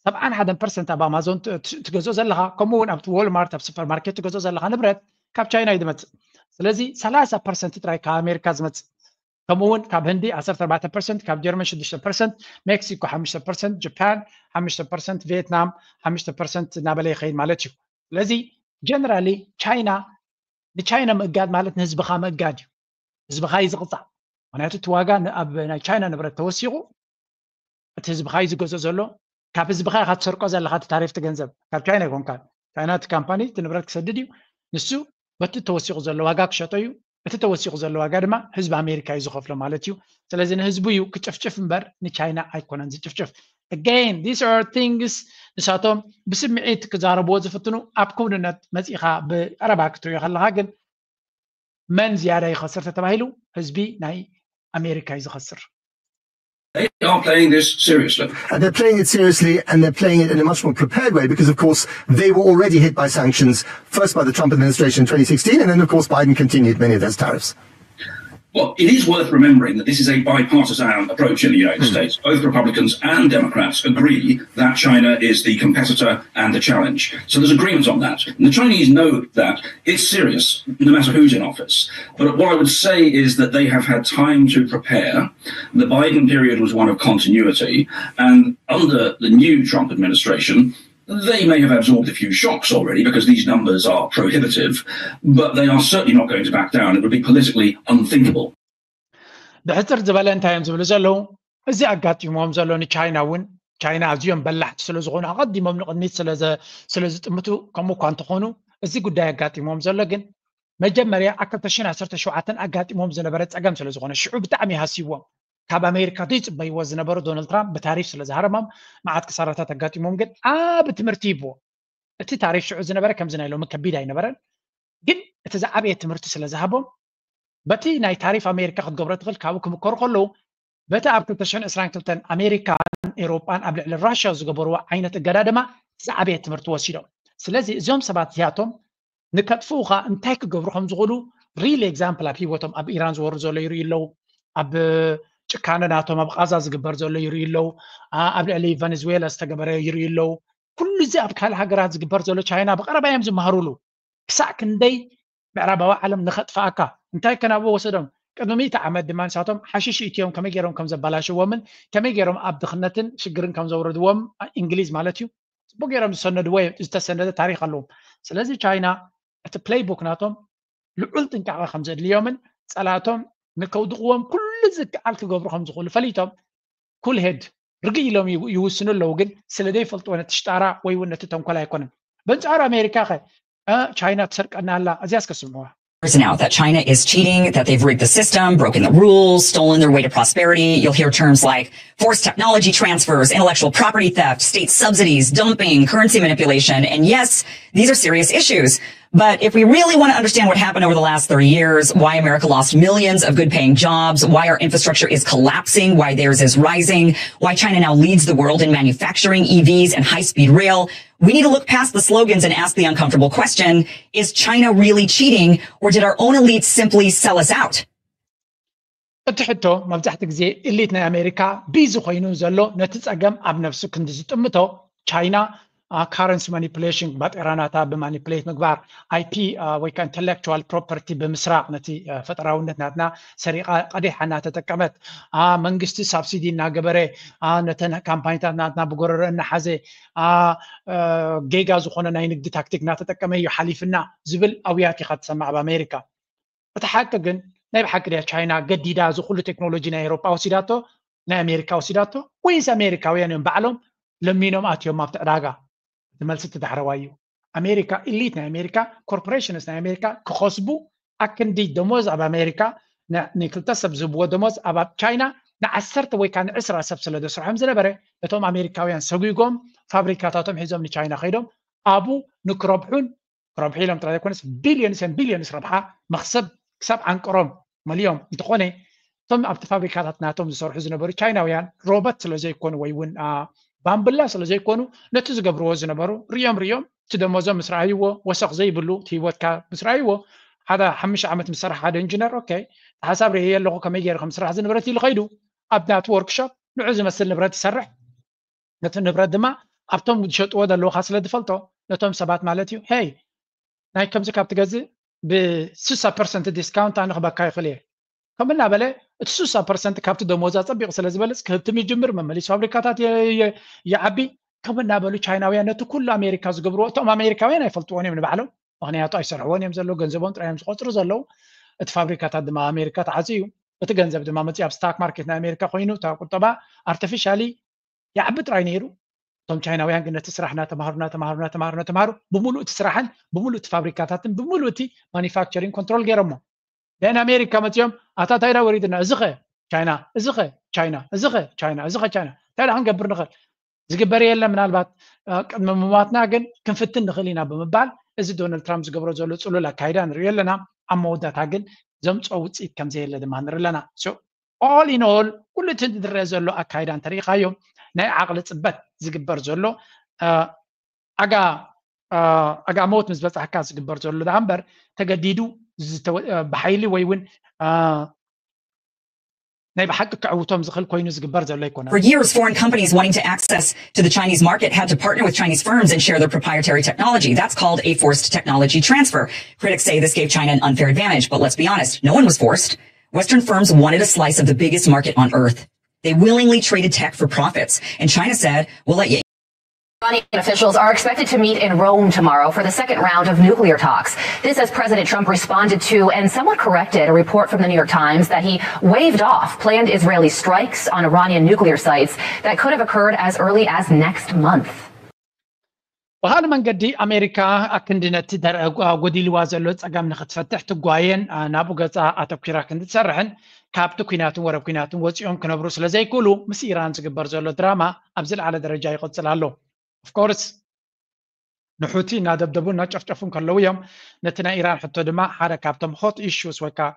ሰብዓን ሓደን ፐርሰንት ኣብ ኣማዞን ትገዝኦ ዘለካ ከምኡ እውን ኣብቲ ዎልማርት ኣብ ሱፐርማርኬት ትገዝኦ ዘለካ ንብረት ካብ ቻይና እዩ ዝመፅእ። ስለዚ ሰላሳ ፐርሰንት ጥራይ ካብ ኣሜሪካ ዝመፅእ ከምኡ እውን ካብ ህንዲ ዓሰርተ ኣርባዕተ ፐርሰንት፣ ካብ ጀርመን ሽዱሽተ ፐርሰንት፣ ሜክሲኮ ሓሙሽተ ፐርሰንት፣ ጃፓን ሓሙሽተ ፐርሰንት፣ ቪየትናም ሓሙሽተ ፐርሰንት እናበለ ይኸይድ ማለት እዩ። ስለዚ ጀነራሊ ቻይና ንቻይና ምእጋድ ማለት ንህዝብኻ ምእጋድ እዩ። ህዝብኻ እዩ ዝቕፃዕ። ምክንያቱ እቲ ዋጋ ኣብ ናይ ቻይና ንብረት ተወሲኹ እቲ ህዝብኻ እዩ ዝገዝኦ ዘሎ። ካብ ህዝብኻ ኢኻ ትሰርቆ ዘለኻ እቲ ታሪፍ ገንዘብ ካብ ቻይና ይኮንካ። ቻይና እቲ ካምፓኒ እቲ ንብረት ክሰድድ እዩ። ንሱ በቲ ተወሲኹ ዘሎ ዋጋ ክሸጦ እዩ። እቲ ተወሲኹ ዘሎ ዋጋ ድማ ህዝቢ ኣሜሪካ እዩ ዝኸፍሎ ማለት እዩ። ስለዚ ንህዝቡ እዩ ክጭፍጭፍ እምበር ንቻይና ኣይኮነን ዝጭፍጭፍ። Again, these are things ንሳቶም ብስምዒት ክዛረብዎ ዝፍትኑ ኣብ ክውንነት መፂኻ ብቀረባ ክትሪኦ ከለካ ግን መን ዝያዳ ይኸስር ተተባሂሉ ህዝቢ ናይ ኣሜሪካ እዩ ዝኸስር። They are playing this seriously. And they're playing it seriously and they're playing it in a much more prepared way because, of course, they were already hit by sanctions, first by the Trump administration in twenty sixteen, and then, of course, Biden continued many of those tariffs. Well, it is worth remembering that this is a bipartisan approach in the United mm. States. Both Republicans and Democrats agree that China is the competitor and the challenge. So there's agreement on that. And the Chinese know that it's serious, no matter who's in office. But what I would say is that they have had time to prepare. The Biden period was one of continuity. And under the new Trump administration, they may have absorbed a few shocks already because these numbers are prohibitive, but they are certainly not going to back down. It would be politically unthinkable. ብሕፅር ዝበለ እንታይ እዮም ዝብሉ ዘለዉ? እዚ ኣጋጢሞም ዘሎ ንቻይና እውን ቻይና ኣዝዮም በላሕቲ ስለ ዝኾኑ ኣቐዲሞም ንቕድሚት ስለ ዝጥምቱ ከምኡ እኳ እንተኾኑ እዚ ጉዳይ ኣጋጢሞም ዘሎ ግን መጀመርያ ኣብ ክልተ ሽሕን ዓሰርተ ሸውዓተን ኣጋጢሞም ዝነበረ ፀገም ስለ ዝኾነ ሽዑ ብጣዕሚ ሃሲዎም ካብ ኣሜሪካ ዘይፅበይዎ ዝነበሩ ዶናልድ ትራምፕ ብታሪፍ ስለ ዝሃረሞም መዓት ክሳራታት ኣጋጢሞም ግን ዓብ ትምህርቲ ይብዎ። እቲ ታሪፍ ሽዑ ዝነበረ ከምዚ ናይ ሎሚ ከቢድ ኣይነበረን ግን እቲ ዝዓበየ ትምህርቲ ስለ ዝሃቦም በቲ ናይ ታሪፍ ኣሜሪካ ክትገብሮ ትኽእል ካብኡ ክምከሩ ከለዉ በቲ ኣብ ክልተ ሽሕን ዕስራን ክልተን ኣሜሪካን ኤውሮጳን ኣብ ልዕሊ ራሽያ ዝገበርዎ ዓይነት እገዳ ድማ ዝዓበየ ትምህርቲ ወሲዶም። ስለዚ እዚኦም ሰባት እዚኣቶም ንከጥፍኡኻ እንታይ ክገብሩ ከም ዝኽእሉ ሪል ኤግዛምፕል ኣብ ህይወቶም ኣብ ኢራን ዝወሩ ዘሎ ይርእዩ ኣለዉ። ኣብ ጭካነ ናቶም ኣብ ቃዛ ዝግበር ዘሎ ይርእዩ ኣለዉ። ኣብ ልዕሊ ቨነዝዌላ ዝተገበረ ይርእዩ ኣለዉ። ኩሉ እዚ ኣብ ካልእ ሃገራት ዝግበር ዘሎ ቻይና ብቐረባ እዮም ዝመሃሩሉ። ክሳዕ ክንደይ ምዕራባዊ ዓለም ንኸጥፍኣካ እንታይ ከናብኡ ወሰዶም? ቅድሚ ሚእቲ ዓመት ድማ ንሳቶም ሓሽሽ ኢትዮም ከመይ ገይሮም ከም ዘበላሽዎምን ከመይ ገይሮም ኣብ ድኽነትን ሽግርን ከም ዘውረድዎም እንግሊዝ ማለት እዩ ፅቡቅ ገይሮም ዝሰነድዎ ዝተሰነደ ታሪክ ኣለዎም። ስለዚ ቻይና እቲ ፕሌይ ቡክ ናቶም ልዑል ጥንቃቐ ከም ዘድልዮምን ፀላእቶም ንከውድቕዎም ኩሉ ዝከኣል ክገብሩ ከም ዝኽእሉ ፈሊጦም ኩል ሄድ ርግእ ኢሎም ይውስኑ ኣለዉ። ግን ስለ ዘይፈልጥዎ ነቲ ሽጣራ ወይ እውን ነቲ ተንኮል ኣይኮነን። በንጻሩ ኣሜሪካ ኸ ቻይና ትሰርቀና ኣላ። እዚያስ ከስምዕዋ now that China is cheating, that they've rigged the system, broken the rules, stolen their way to prosperity. You'll hear terms like forced technology transfers, intellectual property theft, state subsidies, dumping, currency manipulation. And yes, these are serious issues. But if we really want to understand what happened over the last thirty years, why America lost millions of good paying jobs, why our infrastructure is collapsing, why theirs is rising, why China now leads the world in manufacturing E Vs and high speed rail, We need to look past the slogans and ask the uncomfortable question, is China really cheating, or did our own elites simply sell us out? እቲ ሕቶ መብዛሕትኡ ግዜ ኢሊት ናይ ኣሜሪካ ቢዚ ኮይኑ ዘሎ ነቲ ጸገም ኣብ ነብሱ ክንዲ ዝጥምቶ ቻይና ካረንሲ ማኒፕሌሽን ባጤራ ናታ ብማኒፕሌት ምግባር IP ወይ ከዓ ኢንተሌክቹዋል ፕሮፐርቲ ብምስራቕ ነቲ ፈጠራውነት ናትና ሰሪቓ ቀዲሓ እናተጠቀመት መንግስቲ ሳብሲዲ እናገበረ ነተን ካምፓኒታት ናትና ብጎረሮ እናሓዘ ጌጋ ዝኾነ ናይ ንግዲ ታክቲክ እናተጠቀመ እዩ ሓሊፍና ዝብል ኣውያት ኢኻ ትሰማዕ ኣብ ኣሜሪካ። እቲ ሓቂ ግን ናይ ብሓቂ ድያ ቻይና ገዲዳ እዚ ኩሉ ቴክኖሎጂ ናይ ኤሮጳ ወሲዳቶ ናይ ኣሜሪካ ወሲዳቶ ወይስ ኣሜሪካውያን እዮም ባዕሎም ለሚኖም ኣትዮም ኣብቲ ዕዳጋ? እቲ መልሲ እቲ ዳሕረዋይ እዩ። ኣሜሪካ ኢሊት ናይ ኣሜሪካ ኮርፖሬሽንስ ናይ ኣሜሪካ ክኸስቡ ኣክንዲ ደሞዝ ኣብ ኣሜሪካ ንክልተ ሰብ ዝህብዎ ደሞዝ ኣብ ቻይና ንዓሰርተ ወይ ከዓ ንዕስራ ሰብ ስለ ዘስርሖም ዝነበረ ነቶም ኣሜሪካውያን ሰጒጎም ፋብሪካታቶም ሒዞም ንቻይና ከይዶም ኣብኡ ንክረብሑን ክረብሑ ኢሎም ጥራይ ዘይኮነስ ቢልዮንስ ን ቢልዮንስ ረብሓ መኽሰብ ክሳብ ዓንቀሮም መሊኦም እንተኾነ እቶም ኣብቲ ፋብሪካታት ናቶም ዝሰርሑ ዝነበሩ ቻይናውያን ሮበት ስለ ዘይኮኑ ወይ እውን ባምብላ ስለ ዘይኮኑ ነቲ ዝገብርዎ ዝነበሩ ሪኦም ሪኦም እቲ ደሞዞም ምስ ረኣይዎ ወሰኽ ዘይብሉ እቲ ህይወትካ ምስ ረኣይዎ ሓደ ሓሙሽተ ዓመት ምስ ሰርሐ ሓደ ኢንጂነር ኦኬ ሓሳብ ርእየ ኣለኹ ከመይ ገይረ ከም ስራሕ ዝንብረት ኢሉ ከይዱ ኣብ ናቲ ወርክሾፕ ንዑ ዝመስል ንብረት ይሰርሕ ነቲ ንብረት ድማ ኣብቶም ዝሸጥዎ ዘለውካ ስለ ዝፈልጦ ነቶም ሰባት ማለት እዩ ሄይ ናይ ከምዚ ካብ ትገዝእ ብ60 ፐርሰንት ዲስካውንት ኣነ ክበካ ይኽእል እየ ከም እናበለ እቲ 60 ፐርሰንት ካብቲ ደሞዝ ኣፀቢቑ ስለ ዝበልፅ ክህብትም ይጅምር መመሊስ ፋብሪካታት ይዓቢ ከም እናበሉ ቻይናውያን ነቲ ኩሉ ኣሜሪካ ዝገብርዎ እቶም ኣሜሪካውያን ኣይፈልጥዎን እዮም ንባዕሎም ምክንያቱ ኣይሰርሕዎን እዮም ዘለዉ ገንዘቦም ጥራዮም ዝቆፅሩ ዘለዉ እቲ ፋብሪካታት ድማ ኣሜሪካ ተዓፅዩ እዩ እቲ ገንዘብ ድማ መፅእ ኣብ ስታክ ማርኬት ናይ ኣሜሪካ ኮይኑ እታ ቁጠባ ኣርቲፊሻሊ ይዓቢ ጥራይ ነይሩ እቶም ቻይናውያን ግን ነቲ ስራሕ እናተማሃሩ እናተማሃሩ እናተማሃሩ እናተማሃሩ ብምሉእ እቲ ስራሕን ብምሉእ እቲ ፋብሪካታትን ብምሉእ እቲ ማኒፋክቸሪንግ ኮንትሮል ገይሮሞ ደን ኣሜሪካ መፅኦም ኣታ ታይዳ ወሪድና እዚ ኸ ቻይና እዚ ኸ ቻይና እዚ ኸ ቻይና እዚ ኸ ቻይና እንታይ ደኣ ክንገብር ንኽእል ዝግበር የለ ምናልባት ቅድሚ ምማትና ግን ክንፍትን ንኽእል ኢና ብምባል እዚ ዶናልድ ትራምፕ ዝገብሮ ዘሎ ፅሉል ኣካይዳ ንሪኦ ኣለና ኣብ መወዳእታ ግን ዘምፅኦ ውፅኢት ከም ዘየለ ድማ ንርኢ ኣለና all in all ኩሉ እቲ ዝረአ ዘሎ ኣካይዳ እንተሪኢኻዮ ናይ ዓቕሊ ፅበት ዝግበር ዘሎ ኣጋ ኣጋ ሞት ምስ በፃሕካ ዝግበር ዘሎ ደኣ እምበር ተገዲዱ ብሓይሊ ወይ እውን ናይ ብሓቂ ክዕውቶም ዝኽእል ኮይኑ ዝግበር ዘሎ ኣይኮነን። For years, foreign companies wanting to access to the Chinese market had to partner with Chinese firms and share their proprietary technology. That's called a forced technology transfer. Critics say this gave China an unfair advantage, but let's be honest, no one was forced. Western firms wanted a slice of the biggest market on earth. They willingly traded tech for profits, and China said, "We'll let you." Iranian officials are expected to meet in Rome tomorrow for the second round of nuclear talks. This as President Trump responded to and somewhat corrected a report from the New York Times that he waved off planned Israeli strikes on Iranian nuclear sites that could have occurred as early as next month. ብካልእ መንገዲ ኣሜሪካ ኣክንዲ ነቲ ጎዲልዋ ዘሎ ጸገም ንክትፈትሕ ትጓየን ናብኡ ገጻ ኣተኲራ ክንዲ ትሰርሕን ካብቲ ኲናትን ወረ ኲናትን ወጺኦም ክነብሩ ስለ ዘይክእሉ ምስ ኢራን ዝግበር ዘሎ ድራማ ኣብ ዝለዓለ ደረጃ ይቕጽል ኣሎ። Of course ንሑቲ እናደብደቡ እናጨፍጨፉ ከለዉ እዮም ነቲ ናይ ኢራን ሕቶ ድማ ሓደ ካብቶም hot issues ወይ ከዓ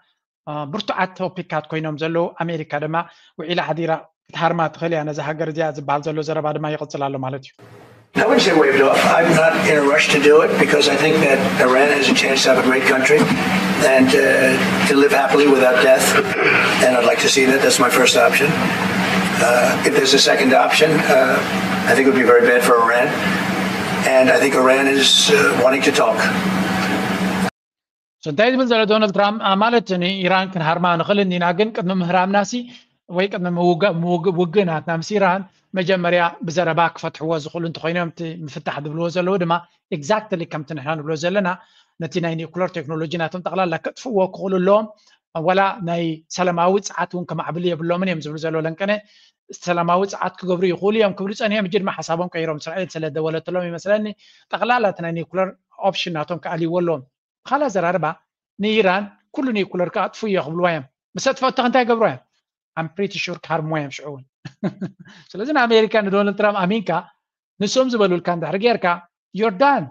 ብርቱዓት ቶፒካት ኮይኖም ዘለዉ ኣሜሪካ ድማ ውዒላ ሓዲራ ክትሃርማ ትኽእል እያ ነዛ ሃገር እዚኣ ዝበሃል ዘሎ ዘረባ ድማ ይቕፅል ኣሎ ማለት እዩ። I wouldn't say waved off. I'm not in a rush to do it because I think that Iran has a chance to have a great country and uh, to live happily without death. And I'd like to see that. That's my first option. Uh, if there's a second option, uh, I think it would be very bad for Iran. And I think Iran is uh, wanting to talk. So እንታይ ዝብል ዘሎ ዶናልድ ትራምፕ ማለት ንኢራን ክንሃርማ ንኽእል እንዲና ግን ቅድሚ ምህራምናሲ ወይ ቅድሚ ውግእ ናትና ምስ ኢራን መጀመርያ ብዘረባ ክፈትሕዎ ዝኽእሉ እንተኮይኖም እቲ ምፍታሕ ዝብልዎ ዘለዉ ድማ exactly ከምቲ ንሕና ንብሎ ዘለና ነቲ ናይ ኒኩለር ቴክኖሎጂ ናቶም ጠቕላላ ከጥፍዎ ክኽእሉ ኣለዎም ወላ ናይ ሰላማዊ ፀዓት እውን ከማዕብሉ የብሎምን እዮም ዝብሉ ዘለዉ ለንቀነ ሰላማዊ ፀዓት ክገብሩ ይኽእሉ እዮም ክብሉ ፀኒሖም እጂ ድማ ሓሳቦም ቀይሮም እስራኤል ስለ ደወለትሎም ይመስለኒ ጠቕላላ እቲ ናይ ኒኩለር ኦፕሽን ናቶም ክኣልይዎ ኣለዎም ብኻልእ ኣዘራርባ ንኢራን ኩሉ ኒኩለር ክኣጥፉ እዮ ክብልዋ እዮም ምስ ኣጥፈኦ እንታይ ገብርዋ እዮም I'm pretty sure ክሃርምዎ እዮም ሽዑ እውን ስለዚ ንኣሜሪካ ንዶናልድ ትራምፕ ኣሚንካ ንሶም ዝበሉልካ እንድሕር ጌርካ you're done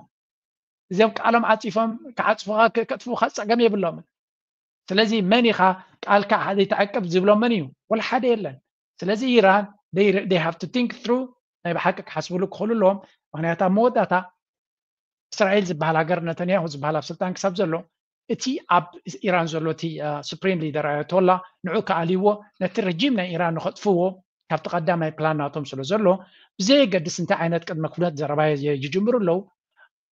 እዚኦም ቃሎም ዓፂፎም ክዓፅፉኻ ከጥፉኻ ፀገም የብሎምን ስለዚ መን ኢኻ ቃልካ ዘይትዕቅብ ዝብሎም መን እዩ ወላ ሓደ የለን ስለዚ ኢራን they have to think through ናይ ብሓቂ ክሓስብሉ ክኽእሉ ኣለዎም። ምክንያቱ ኣብ መወዳእታ እስራኤል ዝበሃል ሃገር፣ ነተንያሁ ዝበሃል ኣብ ስልጣን ክሳብ ዘሎ፣ እቲ ኣብ ኢራን ዘሎ እቲ ሱፕሪም ሊደር ኣያቶላ ንዑ ክኣልይዎ፣ ነቲ ረጂም ናይ ኢራን ንኸጥፍዎ ካብቲ ቀዳማይ ፕላን ናቶም ስለ ዘሎ፣ ብዘየገድስ እንታይ ዓይነት ቅድመ ኩነት ዘረባ ይጅምሩ ኣለዉ፣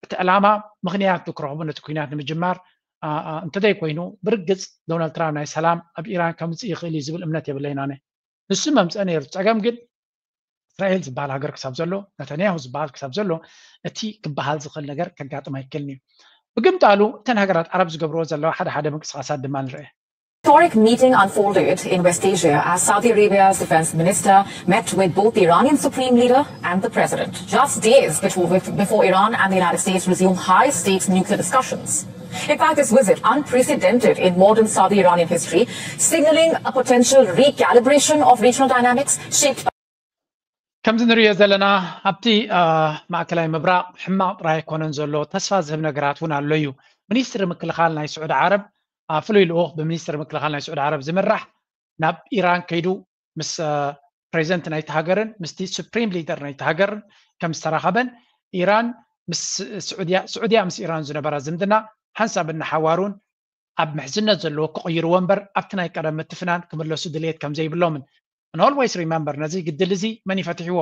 እቲ ዕላማ ምኽንያት ክረኽቡ ነቲ ኩናት ንምጅማር እንተዘይኮይኑ፣ ብርግፅ ዶናልድ ትራምፕ ናይ ሰላም ኣብ ኢራን ከምፅእ ይኽእል እዩ ዝብል እምነት የብለይን ኣነ። ንሱ መምፀእ ነይሩ። ፀገም ግን እስራኤል ዝበሃል ሃገር ክሳብ ዘሎ፣ ነተንያሁ ዝበሃል ክሳብ ዘሎ፣ እቲ ክበሃል ዝኽእል ነገር ከጋጥም ኣይክእልን እዩ። ብግምጣሉ እተን ሃገራት ዓረብ ዝገብርዎ ዘለዋ ሓደ ሓደ ምንቅስቃሳት ድማ ንርአ። Historic meeting unfolded in West Asia as Saudi Arabia's defense minister met with both the Iranian supreme leader and the president, just days before, before Iran and the United States resume high-stakes nuclear discussions. In fact, this visit, unprecedented in modern Saudi Iranian history, signaling a potential recalibration of regional dynamics shaped by ከምዚ ንሪኦ ዘለና ኣብቲ ማእከላይ ምብራቕ ሕማቕ ጥራይ ኣይኮነን ዘሎ፣ ተስፋ ዝህብ ነገራት እውን ኣሎ እዩ። ሚኒስትሪ ምክልኻል ናይ ስዑዲ ዓረብ፣ ፍሉይ ልኡኽ ብሚኒስትሪ ምክልኻል ናይ ስዑዲ ዓረብ ዝምራሕ ናብ ኢራን ከይዱ ምስ ፕሬዚደንት ናይቲ ሃገርን ምስቲ ሱፕሪም ሊደር ናይቲ ሃገርን ከም ዝተራኸበን፣ ኢራን ምስ ስዑድያ፣ ስዑድያ ምስ ኢራን ዝነበራ ዝምድና ሓንሳብ እናሓዋሩን ኣብ ምሕዝነት ዘለዎ ክቕይርዎ እምበር ኣብቲ ናይ ቀደም ምትፍናን ክምለሱ ድልየት ከም ዘይብሎምን። And always remember፣ ነዚ ግድል እዚ መን እዩ ፈቲሕዎ?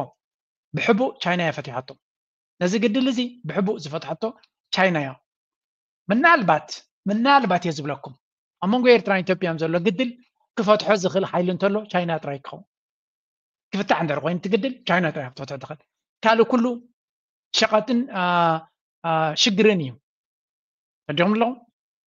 ብሕቡእ ቻይና እያ ፈቲሓቶ። ነዚ ግድል እዚ ብሕቡእ ዝፈትሐቶ ቻይና እያ። ምናልባት ምናልባት እየ ዝብለኩም፣ ኣብ መንጎ ኤርትራን ኢትዮጵያን ዘሎ ግድል ክፈትሖ ዝኽእል ሓይሊ እንተሎ ቻይና ጥራይ ክኸውን። ክፍታሕ እንድሕር ኮይኑ እቲ ግድል ቻይና ጥራይ ክትፈትሖ ትኽእል። ካልእ ኩሉ ሸቐጥን ሽግርን እዩ። ተረዲኹም ኣለኹም?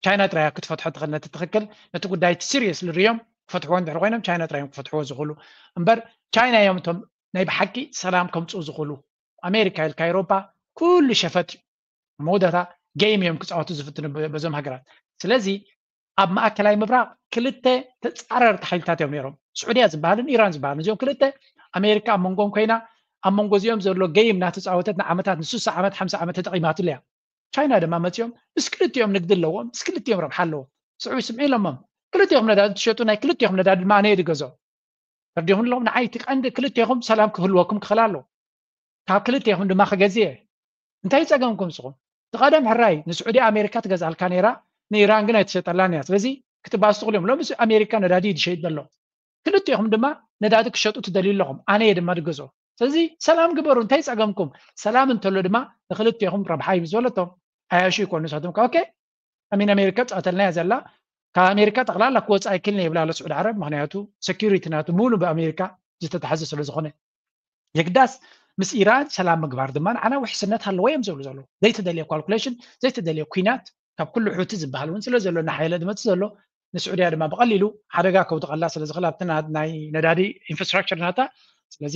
ቻይና ጥራይ ክትፈትሖ ትኽእል። ነቲ ትኽክል፣ ነቲ ጉዳይ እቲ ሲሪየስ ልርዮም ክፈትሕዎ እንድሕር ኮይኖም ቻይና ጥራይ እዮም ክፈትሕዎ ዝኽእሉ እምበር፣ ቻይና እዮም እቶም ናይ ብሓቂ ሰላም ከምፅኡ ዝኽእሉ። ኣሜሪካ ኢልካ ኤሮፓ ኩሉ ሸፈጥ እዩ። መወዳእታ ጌም እዮም ክፃወቱ ዝፍትኑ በዞም ሃገራት። ስለዚ ኣብ ማእከላይ ምብራቕ ክልተ ተፃረርቲ ሓይልታት እዮም ነይሮም፣ ስዑድያ ዝበሃልን ኢራን ዝበሃልን። እዚኦም ክልተ ኣሜሪካ ኣብ መንጎም ኮይና ኣብ መንጎ እዚኦም ዘሎ ጌም እናተፃወተት ንዓመታት፣ ንስሳ ዓመት፣ ሓምሳ ዓመት ተጠቒማትሉ እያ። ቻይና ድማ መፂኦም ምስ ክልቲኦም ንግዲ ኣለዎም፣ ምስ ክልቲኦም ረብሓ ኣለዎም። ስዑ ስምዒ ኢሎሞም፣ ክልቲኹም ነዳዲ ትሸጡ፣ ናይ ክልቲኹም ነዳዲ ድማ ኣነ እየ ዝገዝኦ። ተረዲኹም ኣለኹም? ንዓይ እቲ ቀንዲ ክልቲኹም ሰላም ክህልወኩም ክኽእል ኣለዎ። ካብ ክልቲኹም ድማ ክገዝእ እየ። እንታይ ጸገምኩም ንስኹም? እቲ ቀደም ሕራይ ንስዑዲ ኣሜሪካ ትገዝኣልካ ነይራ፣ ንኢራን ግን ኣይትሸጠላን እያ። ስለዚ ክትባሱ ትኽእሉ እዮም። ሎሚ ኣሜሪካ ነዳዲ እዩ ዝሸይጥ ዘሎ። ክልቲኹም ድማ ነዳዲ ክሸጡ ትደልዩ ኣለኹም። ኣነ እየ ድማ ዝገዝኦ። ስለዚ ሰላም ግበሩ፣ እንታይ ጸገምኩም? ሰላም እንተሎ ድማ ንክልቲኹም ረብሓ እዩ ምስ በለቶም፣ ዓያሹ ይኮኑ ንሳቶም ከ ኦኬ። ኣሚን ኣሜሪካ ጻተልና እያ ዘላ። ካብ ኣሜሪካ ጠቕላላ ክወጽእ ኣይክልን ይብላ ኣሎ ስዑዲ ዓረብ፣ ምክንያቱ ሴኩሪቲ ናቱ ሙሉ ብኣሜሪካ ዝተታሕዘ ስለ ዝኾነ። የግዳስ ምስ ኢራን ሰላም ምግባር ድማ ንዓና ውሕስነት ኣለዎ እዮም ዝብሉ ዘለዉ። ዘይተደልየ ካልኩሌሽን፣ ዘይተደልየ ኩናት ካብ ኩሉ ሑቲ ዝበሃል እውን ስለ ዘሎ፣ እናሓየለ ዝመጽእ ዘሎ፣ ንስዑድያ ድማ ብቐሊሉ ሓደጋ ከውድቐላ ስለ ዝኽእል ኣብቲ ናይ ነዳዲ ኢንፍራስትራክቸር ናታ። ስለዚ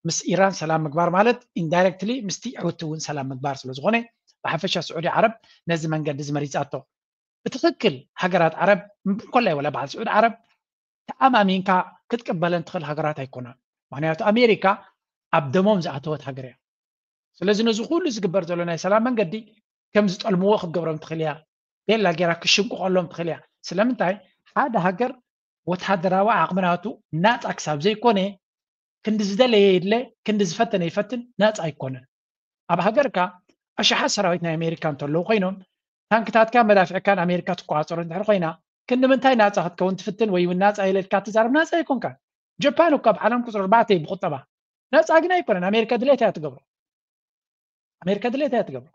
ምስ ኢራን ሰላም ምግባር ማለት ኢንዳይረክትሊ ምስቲ ሑቲ እውን ሰላም ምግባር ስለ ዝኾነ፣ ብሓፈሻ ስዑዲ ዓረብ ነዚ መንገዲ እዚ መሪጻቶ። ብትኽክል ሃገራት ዓረብ እንኮላይ ወላ በዓል ስዑዲ ዓረብ ተኣማሚንካ ክትቅበለን ትኽእል ሃገራት ኣይኮናን። ምክንያቱ ኣሜሪካ ኣብ ደሞም ዝኣተወት ሃገር እያ። ስለዚ ነዚ ኩሉ ዝግበር ዘሎ ናይ ሰላም መንገዲ ከም ዝጠልምዎ ክትገብሮም ትኽእል እያ። ቤላ ጌራ ክሽንቁቐሎም ትኽእል እያ። ስለምንታይ? ሓደ ሃገር ወታደራዊ ዓቕሚ ናቱ ናጻ ክሳብ ዘይኮነ፣ ክንዲ ዝደለየ ይድለ፣ ክንዲ ዝፈተነ ይፈትን፣ ናጻ ኣይኮነን። ኣብ ሃገርካ ኣሽሓት ሰራዊት ናይ ኣሜሪካ እንተለዉ ኮይኖም፣ ታንክታትካ መዳፍዕካን ኣሜሪካ ትቆጻጸሮ እንድሕር ኮይና፣ ክንዲ ምንታይ ናጻ ክትከውን ትፍትን ወይ እውን ናጻ ኢለ ኢልካ ትዛረብ? ናጻ ኣይኮንካን። ጃፓን እኮ ኣብ ዓለም ቁጽሪ ኣርባዕተ እዩ ብቁጠባ። ናጻ ግን ኣይኮነን። ኣሜሪካ ድሌት እያ ትገብሮ። ኣሜሪካ ድሌት እያ ትገብሮ።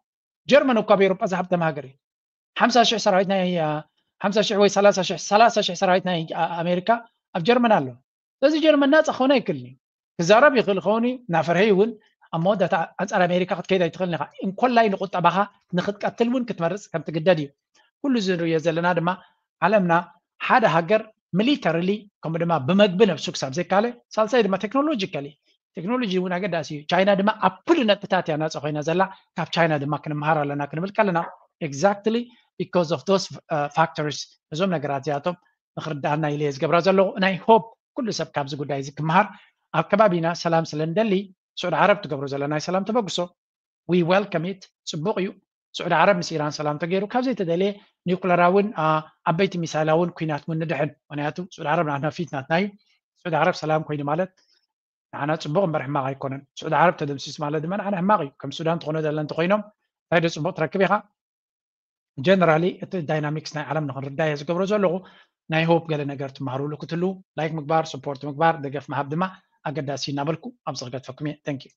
ጀርመን እኮ ኣብ ኤውሮጳ ዝሃብተመ ሃገር እዩ። ሓምሳ ሽሕ ሰራዊት ናይ ሓምሳ ሽሕ ወይ ሰላሳ ሽሕ ሰራዊት ናይ ኣሜሪካ ኣብ ጀርመን ኣሎ። ስለዚ ጀርመን ናጻ ክኸውን ኣይክእልን እዩ። ክዛረብ ይኽእል ክኸውን እዩ፣ እናፈርሀ እውን ኣብ መወዳእታ ኣንጻር ኣሜሪካ ክትከይድ ኣይትኽእልን ኢኻ። እንኮላይ ንቁጠባኻ ንክትቀትል እውን ክትመርጽ ከም ትግደድ እዩ። ኩሉ እዚ ንሪኦ ዘለና ድማ ዓለምና ሓደ ሃገር ሚሊተሪሊ ከምኡ ድማ ብመግቢ ነብሱ ክሳብ ዘይካለ፣ ሳልሳይ ድማ ቴክኖሎጂካሊ፣ ቴክኖሎጂ እውን ኣገዳሲ እዩ። ቻይና ድማ ኣብ ኩሉ ነጥብታት እያ ናጻ ኮይና ዘላ። ካብ ቻይና ድማ ክንመሃር ኣለና ክንብል ከለና፣ exactly because of those factors፣ እዞም ነገራት እዚኣቶም ንክርድኣና ኢለ እየ ዝገብራ ዘለኹ። ናይ ሆፕ ኩሉ ሰብ ካብዚ ጉዳይ እዚ ክመሃር፣ ኣብ ከባቢና ሰላም ስለ ንደሊ፣ ስዑዲ ዓረብ ትገብሮ ዘላ ናይ ሰላም ተበግሶ we welcome it፣ ጽቡቕ እዩ። ስዑዲ ዓረብ ምስ ኢራን ሰላም ተገይሩ፣ ካብ ዘይተደልየ ኒውክለራውን ዓበይቲ ሚሳይላውን ኩናት እውን ንድሕን። ምክንያቱ ስዑዲ ዓረብ ናትና ፊት ናትና እዩ። ስዑዲ ዓረብ ሰላም ኮይኑ ማለት ንዓና ፅቡቕ እምበር ሕማቕ ኣይኮነን። ስዑዲ ዓረብ ተደምሲስ ማለት ድማ ንዓና ሕማቕ እዩ። ከም ሱዳን ትኾነ ዘለ እንተኮይኖም እንታይ ዶ ፅቡቕ ትረክብ ኢኻ? ጀነራሊ እቲ ዳይናሚክስ ናይ ዓለም ንክንርዳየ ዝገብሮ ዘለኹ ናይ ሆፕ ገለ ነገር ትመሃሩሉ ክትህልዉ ላይክ ምግባር፣ ስፖርት ምግባር፣ ደገፍ ምሃብ ድማ ኣገዳሲ እናበልኩ ኣብዚ ክገድፈኩም እየ። Thank you።